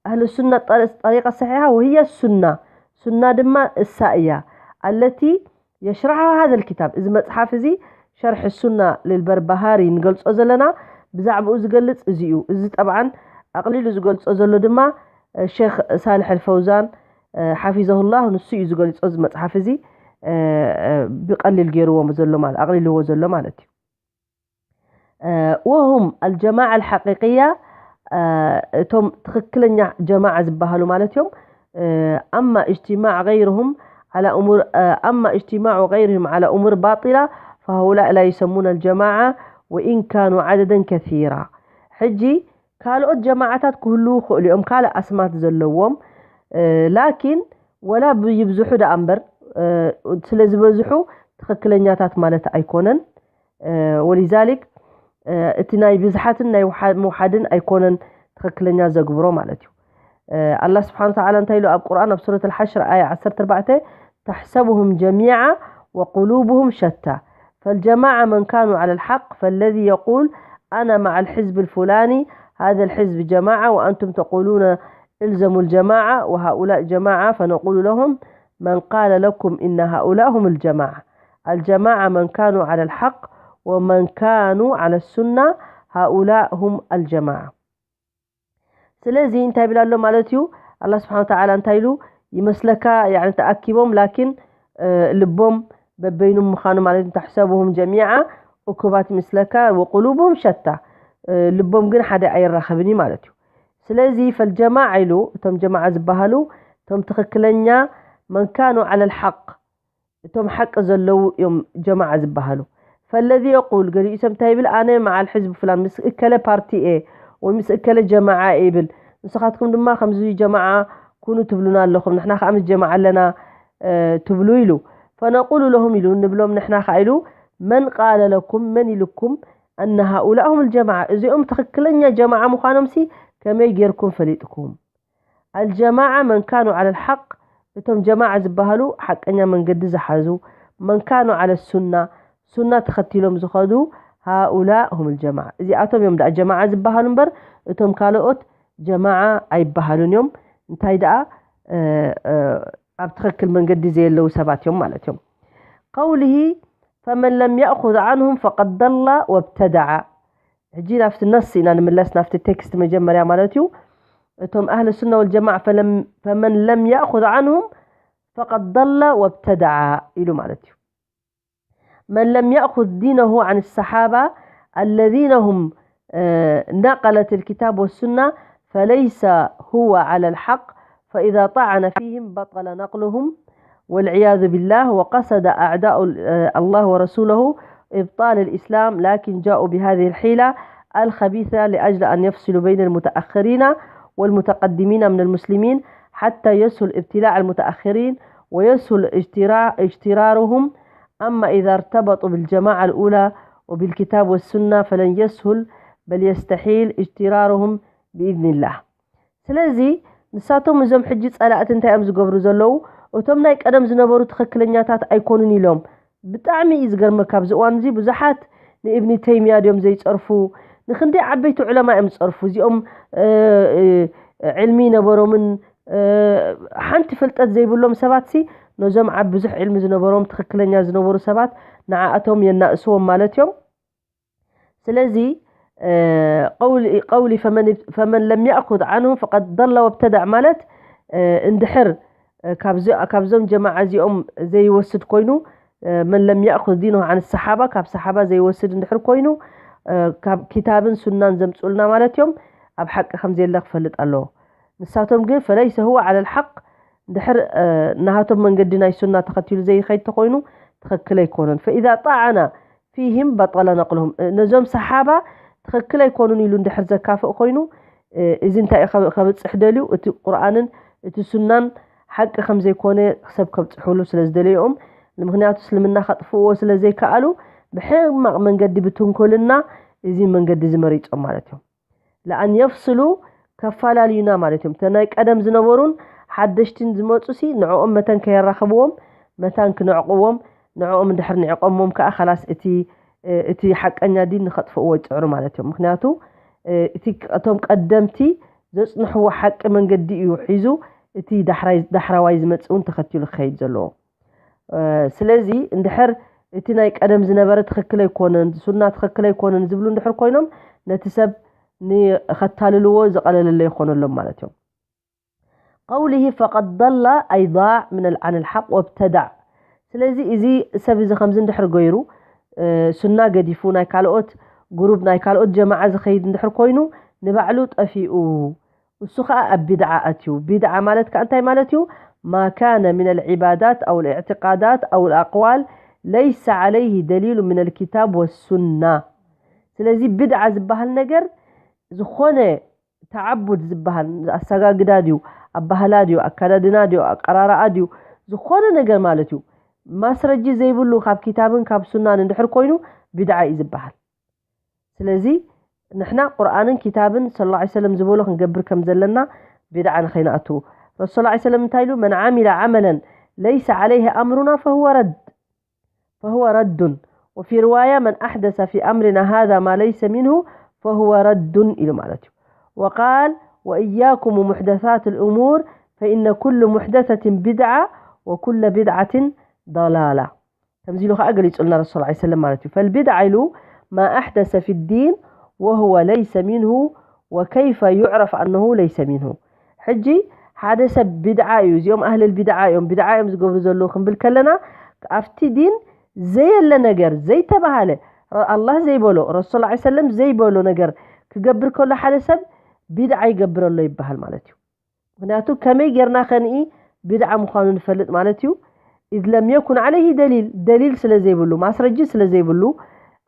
أهل السنة الطريقة الصحيحة وهي السنة ሱና ድማ እሳ እያ። التي يشرحها هذا الكتاب እዚ መፅሓፍ እዚ شرح السنة للبربهاري ንገልፆ ዘለና ብዛዕባኡ ዝገልፅ እዚ እዩ። እዚ ጠብዓን ኣቕሊሉ ዝገልፆ ዘሎ ድማ ሼክ ሳልሕ ኣልፈውዛን ሓፊዘሁላህ ንሱ እዩ ዝገልፆ እዚ መፅሓፍ እዚ ብቐሊል ገይርዎ ዘሎ ማለት ኣቕሊልዎ ዘሎ ማለት እዩ። وهم الجماعة الحقيقية እቶም ትኽክለኛ ጀማዓ ዝበሃሉ ማለት እዮም። أما اجتماع غيرهم على أمور أما اجتماع غيرهم على أمور باطلة فهؤلاء لا يسمون الجماعة وإن كانوا عددا كثيرا። ሕጂ ካልኦት ጀማዓታት ክህልዉ ይኽእሉ እዮም ካልእ ኣስማት ዘለዎም ላኪን ወላ ይብዝሑ ደኣ እምበር ስለ ዝበዝሑ ትኽክለኛታት ማለት ኣይኮነን። ولذلك እቲ ናይ ብዝሓትን ናይ ምውሓድን ኣይኮነን ትኽክለኛ ዘግብሮ ማለት እዩ። ኣላ ስብሓን ተዓላ እንታይ ኢሉ ኣብ ቁርኣን ኣብ ሱረት ኣልሓሽር ኣያ ዓሰርተ ኣርባዕተ تحسبهم جميعا وقلوبهم شتى فالجماعة من كانوا على الحق فالذي يقول أنا مع الحزب الفلاني هذا الحزب جماعة وأنتم تقولون الزموا الجماعة وهؤلاء جماعة فنقول لهم من قال لكم إن هؤلاء هم الجماعة الجماعة من كانوا على الحق ومن كانوا على السنة هؤلاء هم الجماعة ስለዚ እንታይ ይብል ኣሎ ማለት እዩ ኣላ ስብሓን ተዓላ እንታይ ኢሉ ይመስለካ ተኣኪቦም ላኪን ልቦም በበይኑ ምዃኑ ማለት እዩ تحسبهم جميعا እኩባት ይመስለካ وقلوبهم شتى ልቦም ግን ሓደ ኣይራኸብን እዩ ማለት እዩ ስለዚ فالجماعة ኢሉ እቶም ጀማዓ ዝበሃሉ እቶም ትኽክለኛ من كانوا على الحق እቶም ሓቂ ዘለዉ እዮም ጀማዓ ዝበሃሉ فالذي يقول ገሊኡ ሰብ እንታይ ይብል ኣነ مع الحزب فلان ምስ እከለ ፓርቲ እየ ወይ ምስ እከለ ጀማዓ እየ ይብል ንስኻትኩም ድማ ከምዚ ጀማዓ ኩኑ ትብሉና ኣለኹም ንሕና ከዓ ምስ ጀማዓ ኣለና ትብሉ ኢሉ فنقول لهم ኢሉ ንብሎም ንሕና ከዓ ኢሉ من قال لكم መን ኢልኩም أن هؤلاء هم الجماعة እዚኦም ትኽክለኛ ጀማዓ ምዃኖምሲ ከመይ ጌርኩም ፈሊጥኩም الجماعة من كانوا على الحق እቶም ጀማዓ ዝበሃሉ ሓቀኛ መንገዲ ዝሓዙ من كانوا على السنة ሱና ተኸቲሎም ዝኸዱ هؤلاء هم الجماعة እዚኣቶም እዮም ደኣ ጀማዓ ዝበሃሉ እምበር እቶም ካልኦት ጀማዓ ኣይበሃሉን እዮም እንታይ ደኣ ኣብ ትኽክል መንገዲ ዘየለዉ ሰባት እዮም ማለት እዮም قوله فمن لم يأخذ عنهم فقد ضل وابتدع ሕጂ ናብቲ ነስ ኢና ንምለስ ናብቲ ቴክስት መጀመርያ ማለት እዩ እቶም ኣህል ሱና ወልጀማዓ ፈመን ለም ያእኹዝ ዓንሁም ፈቀድ ضل وابتدع ኢሉ ማለት እዩ من لم يأخذ دينه عن الصحابة الذين هم نقلة الكتاب والسنة فليس هو على الحق فإذا طعن فيهم بطل نقلهم والعياذ بالله وقصد أعداء الله ورسوله إبطال الإسلام لكن جاءوا بهذه الحيلة الخبيثة لأجل أن يفصلوا بين المتأخرين والمتقدمين من المسلمين حتى يسهل ابتلاع المتأخرين ويسهل اجترا- اجترارهم، أما إذا ارتبطوا بالجماعة الأولى وبالكتاب والسنة فلن يسهل، بل يستحيل اجترارهم بإذن الله. ስለዚ ንሳቶም እዞም ሕጂ ጸላእቲ እንታይ እዮም ዝገብሩ ዘለዉ? እቶም ናይ ቀደም ዝነበሩ ትኽክለኛታት ኣይኮኑን ኢሎም። ብጣዕሚ እዩ ዝገርመካ። ኣብዚ እዋን እዚ ብዙሓት ንእብኒ ተይምያ ድዮም ዘይጸርፉ? ንክንደይ ዓበይቲ ዑለማ እዮም ዝጸርፉ? እዚኦም እ፣ እ፣ ዕልሚ ይነበሮምን እ፣ ሓንቲ ፍልጠት ዘይብሎም ሰባት ሲ ነዞም ዓብ ብዙሕ ዕልሚ ዝነበሮም ትኽክለኛ ዝነበሩ ሰባት ንዓኣቶም የናእስዎም ማለት እዮም። ስለዚ እ፣ ቀውሊ ቀውሊ ፈመን ፈመን ለም ያእኹዝ ዓንሁ ፈቀድ ضل وابتدع ማለት እ፣ እንድሕር እ፣ ካብዚ ካብዞም ጀማዓ እዚኦም ዘይወስድ ኮይኑ እ፣ መን ለም ያእኹዝ ዲነሁ ዓን ሰሓባ ካብ ሰሓባ ዘይወስድ እንድሕር ኮይኑ እ፣ ካብ ኪታብን ሱናን ዘምፅኡልና ማለት እዮም ኣብ ሓቂ ከም ዘየለ ክፈልጥ ኣለዎ። ንሳቶም ግን ፈለይሰ ሁወ ዓለ ልሓቅ እንድሕር እ፣ ናሃቶም መንገዲ ናይ ሱና ተኸቲሉ ዘይኸይድ ተኮይኑ ትኽክል ኣይኮነን። ፈኢዛ ጣዓና ፊህም በጠለ ነቅልሁም ነዞም ሰሓባ ትኽክል ኣይኮኑን ኢሉ እንድሕር ዘካፍእ ኮይኑ እ፣ እዚ እንታይ እዩ ከብ- ከብፅሕ ደልዩ? እቲ ቁርኣንን እቲ ሱናን ሓቂ ከም ዘይኮነ ሰብ ከብፅሕሉ ስለ ዝደለዮም ንምክንያቱ እስልምና ከጥፍእዎ ስለ ዘይከኣሉ ብሕማቕ መንገዲ ብትንኮልና እዚ መንገዲ ዝመሪፆም ማለት እዮም። ለኣን የፍስሉ ከፈላለዩና ማለት እዮም። እተ ናይ ቀደም ዝነበሩን ሓደሽትን ዝመፁ ሲ ንዕኦም መተን ከየራኽብዎም መታን ክነዕቅዎም ንዕኦም እንድሕር ንዕቆሞም ከዓ ከላስ እቲ እቲ ሓቀኛ ዲን ንኸጥፍእዎ ይፅዕሩ ማለት እዮም። ምክንያቱ እቲ እቶም ቀደምቲ ዘፅንሕዎ ሓቂ መንገዲ እዩ ሒዙ እቲ ዳሕራይ- ዳሕራዋይ ዝመፅእ እውን ተኸቲሉ ክኸይድ ዘለዎ። ስለዚ እንድሕር እቲ ናይ ቀደም ዝነበረ ትኽክል ኣይኮነን፣ ሱና ትኽክል ኣይኮነን ዝብሉ እንድሕር ኮይኖም ነቲ ሰብ ንኸታልልዎ ዝቐለለለ ይኾነሎም ማለት እዮም። قوله فقد ضل أي ضاع من ال- عن الحق وابتدع። ስለዚ እዚ ሰብ እዚ ከምዚ እንድሕር ገይሩ እ፣ ሱና ገዲፉ ናይ ካልኦት ግሩብ ናይ ካልኦት ጀማዓ ዝኸይድ እንድሕር ኮይኑ ንባዕሉ ጠፊኡ። እሱ ኸዓ ኣብ ቢድዓ ኣትዩ። ቢድዓ ማለት ከዓ እንታይ ማለት እዩ? ما كان من العبادات أو الاعتقادات أو الأقوال ليس عليه دليل من الكتاب والسنة። ስለዚ ቢድዓ ዝበሃል ነገር ዝኾነ ተዓቡድ ዝበሃል ኣሰጋግዳ ድዩ፣ ኣባህላ ድዩ፣ ኣካዳድና ድዩ፣ ኣቀራርኣ ድዩ፣ ዝኾነ ነገር ማለት እዩ። ማስረጂ ዘይብሉ ካብ ኪታብን ካብ ሱናን እንድሕር ኮይኑ ቢድዓ እዩ ዝበሃል። ስለዚ ንሕና ቁርኣንን ኪታብን ሰለላሁ ዐለይሂ ወሰለም ዝበሎ ክንገብር ከም ዘለና ቢድዓ ንኸይንኣትዉ። ረሱል ሰለላሁ ዐለይሂ ወሰለም እንታይ ኢሉ? من عمل عملا ليس عليه أمرنا فهو رد. فهو رد. وفي رواية من أحدث في أمرنا هذا ما ليس منه فهو رد ኢሉ ማለት እዩ። وقال وإياكم ومحدثات الأمور فإن كل محدثة بدعة وكل بدعة ضلالة። ከምዚ ኢሉ ከዓ ገሊፁልና ረሱል ዐለይሂ ሰለም ማለት እዩ። فالبدعة ኢሉ ما أحدث في الدين وهو ليس منه وكيف يعرف أنه ليس منه. ሕጂ ሓደ ሰብ ቢድዓ እዩ፣ እዚኦም ኣህለል ቢድዓ እዮም፣ ቢድዓ እዮም ዝገብሩ ዘለዉ ክንብል ከለና ኣብቲ ዲን ዘየለ ነገር ዘይተባሃለ ኣላህ ዘይበሎ ረሱል ዐለይሂ ሰለም ዘይበሎ ነገር ክገብር ከሎ ሓደ ሰብ ቢድዓ ይገብር ኣሎ ይበሃል ማለት እዩ። ምክንያቱ ከመይ ጌርና ከንኢ ቢድዓ ምዃኑ ንፈልጥ ማለት እዩ። إذ لم يكن عليه دليل ደሊል ስለ ዘይብሉ ማስረጂ ስለ ዘይብሉ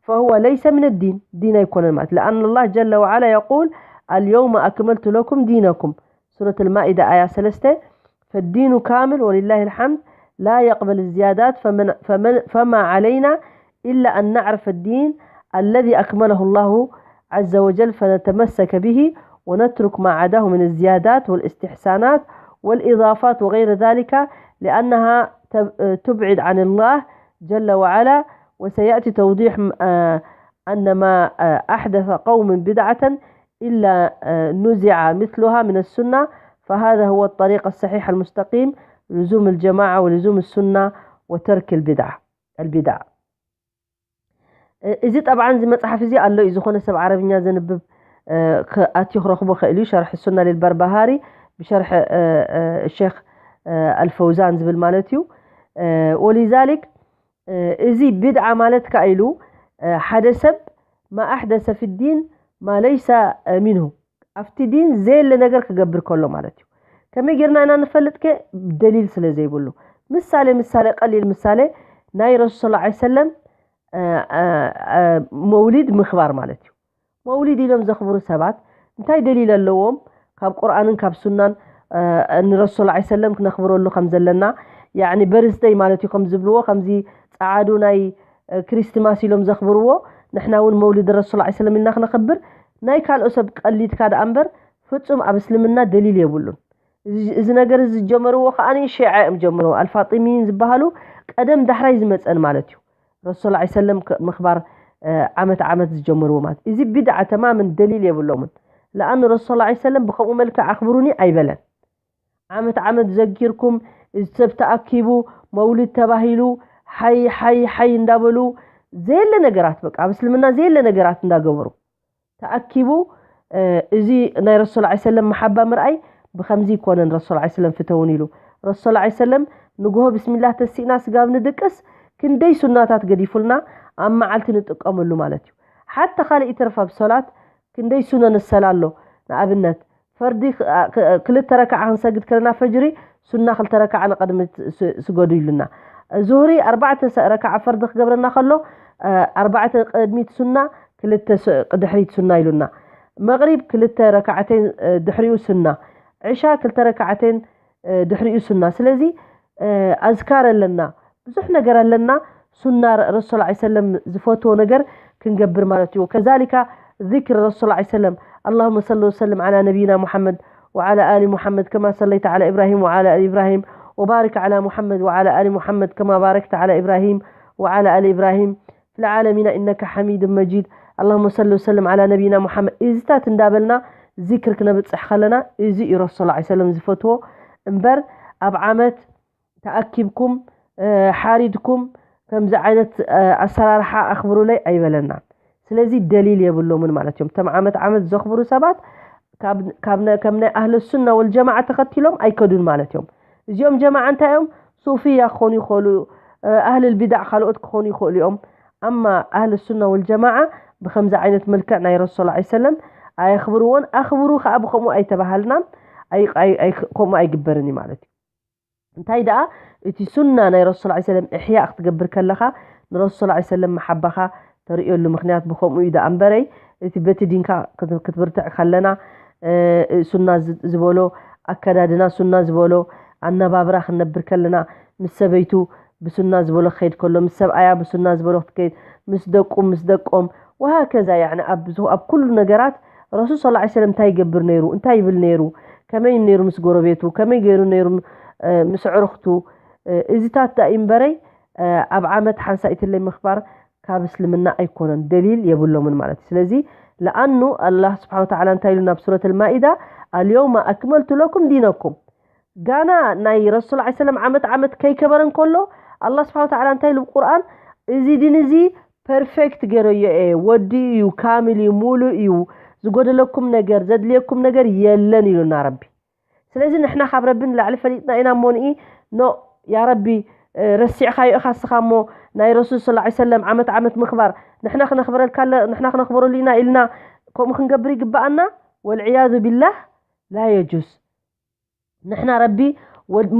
فهو ليس من الدين ዲን ኣይኮነን ማለት لأن الله جل وعلا يقول اليوم أكملت لكم دينكم سورة المائدة آية ሰለስተ فالدين كامل ولله الحمد لا يقبل الزيادات فمن فمن فما علينا إلا أن نعرف الدين الذي أكمله الله عز وجل فنتمسك به ونترك ما عداه من الزيادات والاستحسانات والإضافات وغير ذلك لأنها تب- تبعد عن الله جل وعلا وسيأتي توضيح آه، أن ما آه، أحدث قوم بدعة إلا آه، نزع مثلها من السنة فهذا هو الطريق الصحيح المستقيم لزوم الجماعة ولزوم السنة وترك البدعة البدع እዚ ጠብዓን እዚ መፅሓፍ እዚ ኣሎ እዩ ዝኾነ ሰብ ዓረብኛ ዘንብብ ኣትዩ ክረኽቦ ክእል እዩ ሸርሒ ሱና ልልበርባሃሪ ብሸርሒ ሸክ ኣልፈውዛን ዝብል ማለት እዩ ወሊዛሊክ እዚ ቢድዓ ማለት ከዓ ኢሉ ሓደ ሰብ ማ ኣሕደሰ ፊ ዲን ማ ለይሰ ሚንሁ ኣብቲ ዲን ዘየለ ነገር ክገብር ከሎ ማለት እዩ ከመይ ጌርና ኢና ንፈልጥ ከ ደሊል ስለ ዘይብሉ ምሳሌ ምሳሌ ቀሊል ምሳሌ ናይ ረሱል ስ ሰለም መውሊድ ምኽባር ማለት እዩ መውሊድ ኢሎም ዘኽብሩ ሰባት እንታይ ደሊል ኣለዎም ካብ ቁርኣንን ካብ ሱናን ንረሱል ስ ሰለም ክነኽብረሉ ከም ዘለና ያዕኒ በርዝደይ ማለት እዩ ከም ዝብልዎ፣ ከምዚ ጸዓዱ ናይ ክሪስትማስ ኢሎም ዘኽብርዎ፣ ንሕና እውን መውሊድ ረሱል ላ ሰለም ኢልና ክነኽብር፣ ናይ ካልኦ ሰብ ቀሊድካ ደኣ እምበር ፍጹም ኣብ እስልምና ደሊል የብሉን። እዚ ነገር እዚ ዝጀመርዎ ከኣ ሸይዓ እዮም ጀምርዎ። ኣልፋጢሚን ዝበሃሉ ቀደም ዳሕራይ ዝመጸን ማለት እዩ። ረሱል ላ ሰለም ምኽባር ዓመት ዓመት ዝጀመርዎ ማለት እዚ ቢድዓ ተማምን ደሊል የብሎምን። ለኣኑ ረሱል ላ ሰለም ብከምኡ መልክዕ ኣኽብሩኒ ኣይበለን። ዓመት ዓመት ዘጊርኩም ሰብ ተኣኪቡ መውልድ ተባሂሉ ሓይ ሓይ ሓይ እንዳበሉ ዘየለ ነገራት በቃ ኣብ እስልምና ዘየለ ነገራት እንዳገበሩ ተኣኪቡ እዚ ናይ ረሱል ላ ሰለም መሓባ ምርኣይ ብከምዚ ይኮነን። ረሱል ላ ሰለም ፍተውን ኢሉ ረሱል ላ ሰለም ንግሆ ብስሚላህ ተሲእና ስጋብ ንድቅስ ክንደይ ሱናታት ገዲፉልና ኣብ መዓልቲ ንጥቀመሉ ማለት እዩ። ሓታ ካልእ ይተርፍ ኣብ ሶላት ክንደይ ሱነ ንሰላ ኣሎ። ንኣብነት ፈርዲ ክልተ ረክዓ ክንሰግድ ከለና ፈጅሪ ሱና ክልተ ረክዓ ንቐድሚት ስገዱ ኢሉና። ዙህሪ ኣርባዕተ ረክዓ ፈርዲ ክገብረና ከሎ ኣርባዕተ ቅድሚት ሱና ክልተ ድሕሪት ሱና ኢሉና። መቕሪብ ክልተ ረክዓተን ድሕሪኡ ሱና፣ ዕሻ ክልተ ረክዓተን ድሕሪኡ ሱና። ስለዚ ኣዝካር ኣለና፣ ብዙሕ ነገር ኣለና። ሱና ረሱል ላ ሰለም ዝፈትዎ ነገር ክንገብር ማለት እዩ። ከዛሊካ ذكر رسول الله عليه وسلم اللهم صل وسلم على نبينا محمد وعلى آل محمد كما صليت على إبراهيم وعلى آل إبراهيم وبارك على محمد وعلى آل محمد كما باركت على إبراهيم وعلى آل إبراهيم في العالمين إنك حميد مجيد اللهم صل وسلم على نبينا محمد እዚታት እንዳበልና ዚክር ክነብፅሕ ከለና እዚ እዩ ረሱል ላ ሰለም ዝፈትዎ እምበር ኣብ ዓመት ተኣኪብኩም ሓሪድኩም ከምዚ ዓይነት ኣሰራርሓ ኣኽብሩለይ ኣይበለናን። ስለዚ ደሊል የብሎምን ማለት እዮም። እቶም ዓመት ዓመት ዘኽብሩ ሰባት ከም ናይ ኣህለ ሱና ወልጀማዓ ተኸቲሎም ኣይከዱን ማለት እዮም። እዚኦም ጀማዓ እንታይ እዮም? ሱፍያ ክኾኑ ይኽእሉ፣ ኣህልል ቢድዓ ካልኦት ክኾኑ ይኽእሉ እዮም። ኣማ ኣህል ሱና ወልጀማዓ ብከምዚ ዓይነት መልክዕ ናይ ረሱል ላ ሰለም ኣየኽብርዎን። ኣኽብሩ ከዓ ብከምኡ ኣይተባሃልናን፣ ከምኡ ኣይግበርን እዩ ማለት እዩ። እንታይ ደኣ እቲ ሱና ናይ ረሱል ላ ሰለም እሕያእ ክትገብር ከለኻ ንረሱል ላ ሰለም መሓባኻ ተርእየሉ ምኽንያት ብኸምኡ እዩ ደኣ እምበረይ እቲ በቲ ዲንካ ክትብርትዕ ከለና ሱና ዝበሎ ኣከዳድና ሱና ዝበሎ ኣነባብራ ክንነብር ከለና ምስ ሰበይቱ ብሱና ዝበሎ ክኸይድ ከሎ ምስ ሰብኣያ ብሱና ዝበሎ ክትከይድ ምስ ደቁ ምስ ደቆም ወሃከዛ ያዕኒ ኣብ ኩሉ ነገራት ረሱል ስ ሰለም እንታይ ይገብር ነይሩ እንታይ ይብል ነይሩ ከመይ ነይሩ ምስ ጎረቤቱ ከመይ ገይሩ ነይሩ ምስ ዕርኽቱ እዚታት ዳእ እምበረይ ኣብ ዓመት ሓንሳኢትለይ ምኽባር ካብ እስልምና ኣይኮነን ደሊል የብሎምን ማለት እዩ ስለዚ ለኣኑ ኣላህ ስብሓን ወተዓላ እንታይ ኢሉ ናብ ሱረት ልማኢዳ ኣልየውመ ኣክመልቱ ለኩም ዲነኩም ጋና ናይ ረሱል ዓ ሰለም ዓመት ዓመት ከይከበረ እንከሎ ኣላህ ስብሓን ወተዓላ እንታይ ኢሉ ብቁርኣን እዚ ዲን እዚ ፐርፌክት ገይረዮ እየ ወዲ እዩ ካሚል እዩ ሙሉእ እዩ ዝጎደለኩም ነገር ዘድልየኩም ነገር የለን ኢሉና ረቢ ስለዚ ንሕና ካብ ረቢ ንላዕሊ ፈሊጥና ኢና እሞ ንኢ ኖ ያ ረቢ ረሲዕካዮ ኢኻ እስኻ እሞ ናይ ረሱል ስ ሰለም ዓመት ዓመት ምኽባር ንሕና ክነኽብረልካ ንሕና ክነኽበረሉ ኢና ኢልና ከምኡ ክንገብር ይግብኣና ወልዕያዙ ቢላህ ላ የጁስ ንሕና ረቢ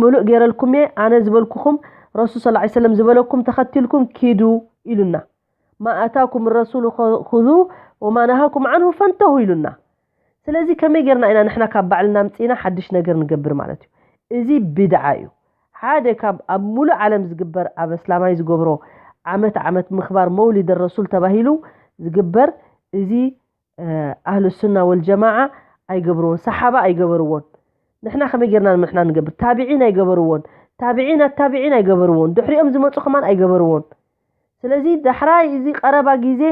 ምሉእ ገይረልኩም እየ ኣነ ዝበልኩኹም ረሱል ስ ሰለም ዝበለኩም ተኸትልኩም ኪዱ ኢሉና ማ ኣታኩም ረሱሉ ኹዙ ወማ ነሃኩም ዓንሁ ፈንተሁ ኢሉና ስለዚ ከመይ ጌርና ኢና ንሕና ካብ ባዕልና ምፅኢና ሓድሽ ነገር ንገብር ማለት እዩ እዚ ቢድዓ እዩ ሓደ ካብ ኣብ ሙሉእ ዓለም ዝግበር ኣብ እስላማይ ዝገብሮ ዓመት ዓመት ምኽባር መውሊድ ረሱል ተባሂሉ ዝግበር እዚ ኣህል ሱና ወልጀማዓ ኣይገብርዎን ሰሓባ ኣይገበርዎን ንሕና ከመይ ጌርና ንምሕና ንገብር ታቢዒን ኣይገበርዎን ታቢዒን ኣታቢዒን ኣይገበርዎን ድሕሪኦም ዝመፁ ከማን ኣይገበርዎን ስለዚ ዳሕራይ እዚ ቀረባ ግዜ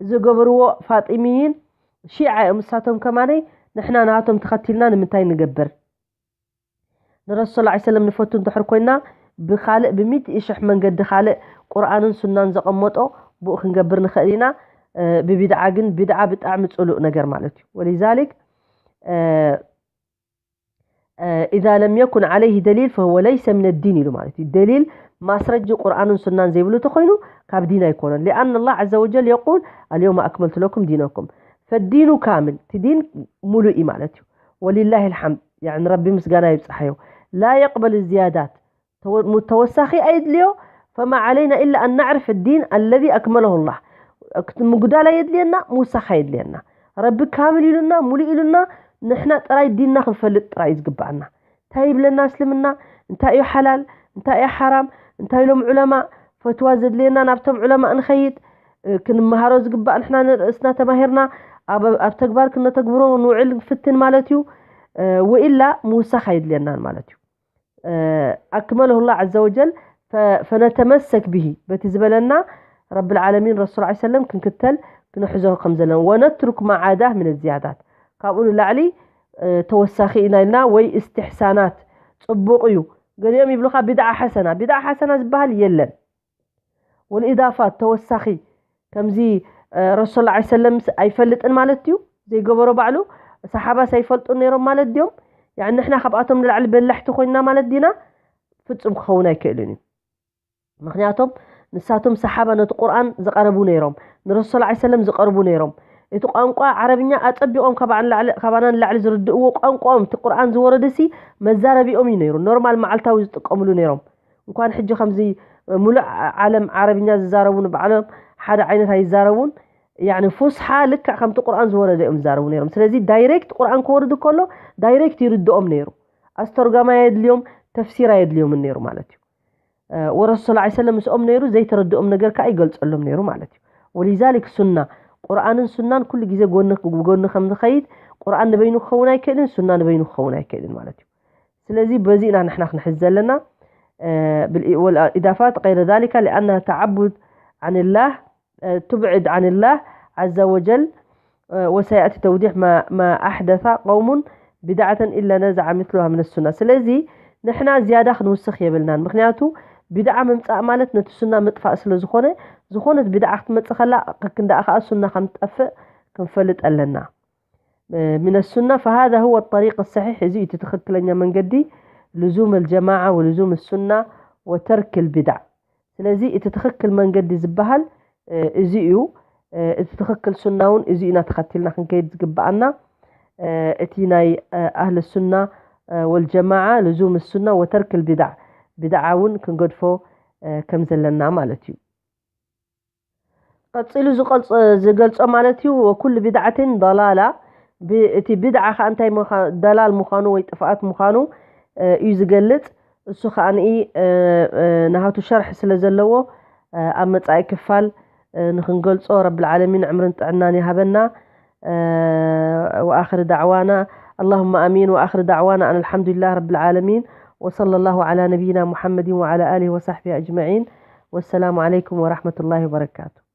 ዝገበርዎ ፋጢሚይን ሺዓ እዮም እሳቶም ከማነይ ንሕና ናቶም ተኸቲልና ንምንታይ ንገብር ንረሱል ላ ሰለም ንፈቱ እንድሕር ኮይና ብካልእ ብሚእቲ ሽሕ መንገዲ ካልእ ቁርኣንን ሱናን ዘቐመጦ ብኡ ክንገብር ንኽእል ኢና ብቢድዓ ግን ቢድዓ ብጣዕሚ ፅሉእ ነገር ማለት እዩ ወሊዛሊክ إذا لم يكن عليه دليل فهو ليس من الدين ኢሉ ማለት እዩ ደሊል ማስረጂ ቁርኣንን ሱናን ዘይብሉ ተኮይኑ ካብ ዲን ኣይኮነን لأن الله عز وجل يقول اليوم أكملت لكم دينكم فالدين كامل እቲ ዲን ሙሉእ እዩ ማለት እዩ ولله الحمد يعني ረቢ ምስጋና ይብፅሓዮ لا يقبل الزيادات ተወሳኺ ኣየድልዮ فما علينا إلا أن نعرف الدين الذي أكمله الله ምጉዳል ኣየድልየና ምውሳኽ ኣየድልየና ረቢ ካምል ኢሉና ሙሉእ ኢሉና ንሕና ጥራይ ዲንና ክንፈልጥ ጥራይ እዩ ዝግባኣና እንታይ ይብለና እስልምና እንታይ እዩ ሓላል እንታይ እያ ሓራም፣ እንታይ ኢሎም ዑለማ፣ ፈትዋ ዘድልየና ናብቶም ዑለማ ንኸይድ፣ እ፣ ክንመሃሮ ዝግባእ ንሕና ንርእስና ተማሂርና ኣብ፣ ኣብ ተግባር ክነተግብሮ ንውዕል ንፍትን ማለት እዩ። እ፣ ወኢላ ምውሳኽ ኣይድልየናን ማለት እዩ። እ፣ ኣክመለሁ ላህ ዐዘ ወጀል፣ ፈ-፣ ፈነተመሰክ ብሂ፣ በቲ ዝበለና ረብል ዓለሚን ረሱል ዐለይሂ ሰለም ክንክተል ክንሕዞ ከም ዘለና፣ ወነትሩክ ማ ዓዳህ ምን ዝያዳት፣ ካብኡ ንላዕሊ፣ እ፣ ተወሳኺ ኢና ኢልና ወይ እስትሕሳናት ጽቡቕ እዩ። ገሊኦም ይብሉኻ ቢድዓ ሓሰና፣ ቢድዓ ሓሰና ዝበሃል የለን። ወልኢዳፋት ተወሳኺ ከምዚ፣ እ፣ ረሱል ዐለይሂ ሰለም ስ-፣ ኣይፈልጥን ማለት ድዩ? ዘይገበሮ ባዕሉ ሰሓባስ ኣይፈልጡን ነይሮም ማለት ድዮም? ያኒ ንሕና ካብኣቶም ንላዕሊ በላሕቲ ኮይንና ማለት ዲና? ፍጹም ክኸውን ኣይክእልን እዩ። ምኽንያቶም ንሳቶም ሰሓባ ነቲ ቁርኣን ዝቐረቡ ነይሮም፣ ንረሱል ዐለይሂ ሰለም ዝቐርቡ ነይሮም። እቲ ቋንቋ ዓረብኛ ኣጸቢቖም ካባና ንላዕሊ፣ ካባና ንላዕሊ ዝርድእዎ ቋንቋኦም፣ እቲ ቁርኣን ዝወረደሲ መዛረቢኦም እዩ ነይሩ። ኖርማል መዓልታዊ ዝጥቀምሉ ነይሮም። እንኳን ሕጂ ከምዚ ሙሉእ ዓለም ዓረብኛ ዝዛረቡ ንባዕሎም ሓደ ዓይነት ኣይዛረቡን። ያኒ ፉስሓ ልክዕ ከምቲ ቁርኣን ዝወረደ እዮም ዝዛረቡ ነይሮም። ስለዚ ዳይሬክት ቁርኣን ክወርድ ከሎ ዳይሬክት ይርድኦም ነይሩ። ኣስተርጓማይ ኣየድልዮም፣ ተፍሲር ኣየድልዮምን ነይሩ ማለት እዩ። እ፣ ወረሱል ሰለላሁ ዐለይሂ ወሰለም ምስኦም ነይሩ፣ ዘይተረድኦም ነገር ከኣ ይገልጸሎም ነይሩ ማለት እዩ። ወሊዛሊክ ሱና፣ ቁርኣንን ሱናን ኩሉ ግዜ ጎኒ ብጎኒ ከም ዝኸይድ፣ ቁርኣን ንበይኑ ክኸውን ኣይክእልን፣ ሱና ንበይኑ ክኸውን ኣይክእልን ማለት እዩ። ስለዚ በዚ ኢና ንሕና ክንሕዝ ዘለና። እ፣ ብልኢ-፣ ወልኢዳፋት ገይረ ዛሊካ ሊኣነሃ ተዓቡድ ዓንላህ፣ እ፣ ቱብዕድ ዓንላህ ዐዘ ወጀል፣ እ፣ ወሰያእቲ ተውዲሕ ማ፣ ማ ኣሕደሳ ቀውሙን ቢድዓተን ኢላ ነዘዓ ምስሉሃ ምን ሱና። ስለዚ ንሕና ዝያዳ ክንውስኽ የብልናን። ምኽንያቱ ቢድዓ ምምጻእ ማለት ነቲ ሱና ምጥፋእ ስለ ዝኾነ፣ ዝኾነት ቢድዓ ክትመጽእ ከላ ከክንዳኣ ከኣ ሱና ከም ትጠፍእ ክንፈልጥ ኣለና። እ፣ ምን ሱና፣ ፈሃዛ ሁወ ጠሪቅ ሰሒሕ፣ እዚ እዩ እቲ ትኽክለኛ መንገዲ፣ ልዙም ኣልጀማዓ ወልዙም ሱና ወተርክ ኣልቢድዓ። ስለዚ እቲ ትኽክል መንገዲ ዝበሃል፣ እ፣ እዚ እዩ። እ፣ እቲ ትኽክል ሱና እውን እዚ ኢና ተኸቲልና ክንከይድ ዝግብኣና። እ፣ እቲ ናይ፣ እ፣ ኣህል ሱና፣ እ፣ ወልጀማዓ ልዙም ሱና ወተርክ ኣልቢድዓ፣ ቢድዓ እውን ክንገድፎ፣ እ፣ ከም ዘለና ማለት እዩ። ቀጺሉ ዝቐልጾ-፣ ዝገልጾ ማለት እዩ፣ ወኩሉ ቢድዓትን ضላላ፣ ብ-፣ እቲ ቢድዓ ከኣ እንታይ ምዃ-፣ ደላል ምዃኑ ወይ ጥፍኣት ምዃኑ፣ እ፣ እዩ ዝገልጽ። እሱ ከኣ ንኢ፣ እ፣ እ፣ ናሃቱ ሸርሒ ስለ ዘለዎ፣ እ፣ ኣብ መጻኢ ክፋል፣ እ፣ ንኽንገልጾ ረብል ዓለሚን ዕምርን ጥዕናን ይሃበና። እ፣ ወኣኽር ዳዕዋና፣ ኣላሁመ ኣሚን። ወኣኽር ዳዕዋና ኣን ኣልሓምዱሊላህ ረብል ዓለሚን። ወሰለላሁ ዐላ ነቢይና ሙሐመድን ወዐላ ኣሊሂ ወሳሕቢሂ ኣጅመዒን። ወሰላሙ ዐለይኩም ወራህመቱላሂ ወበረካቱ።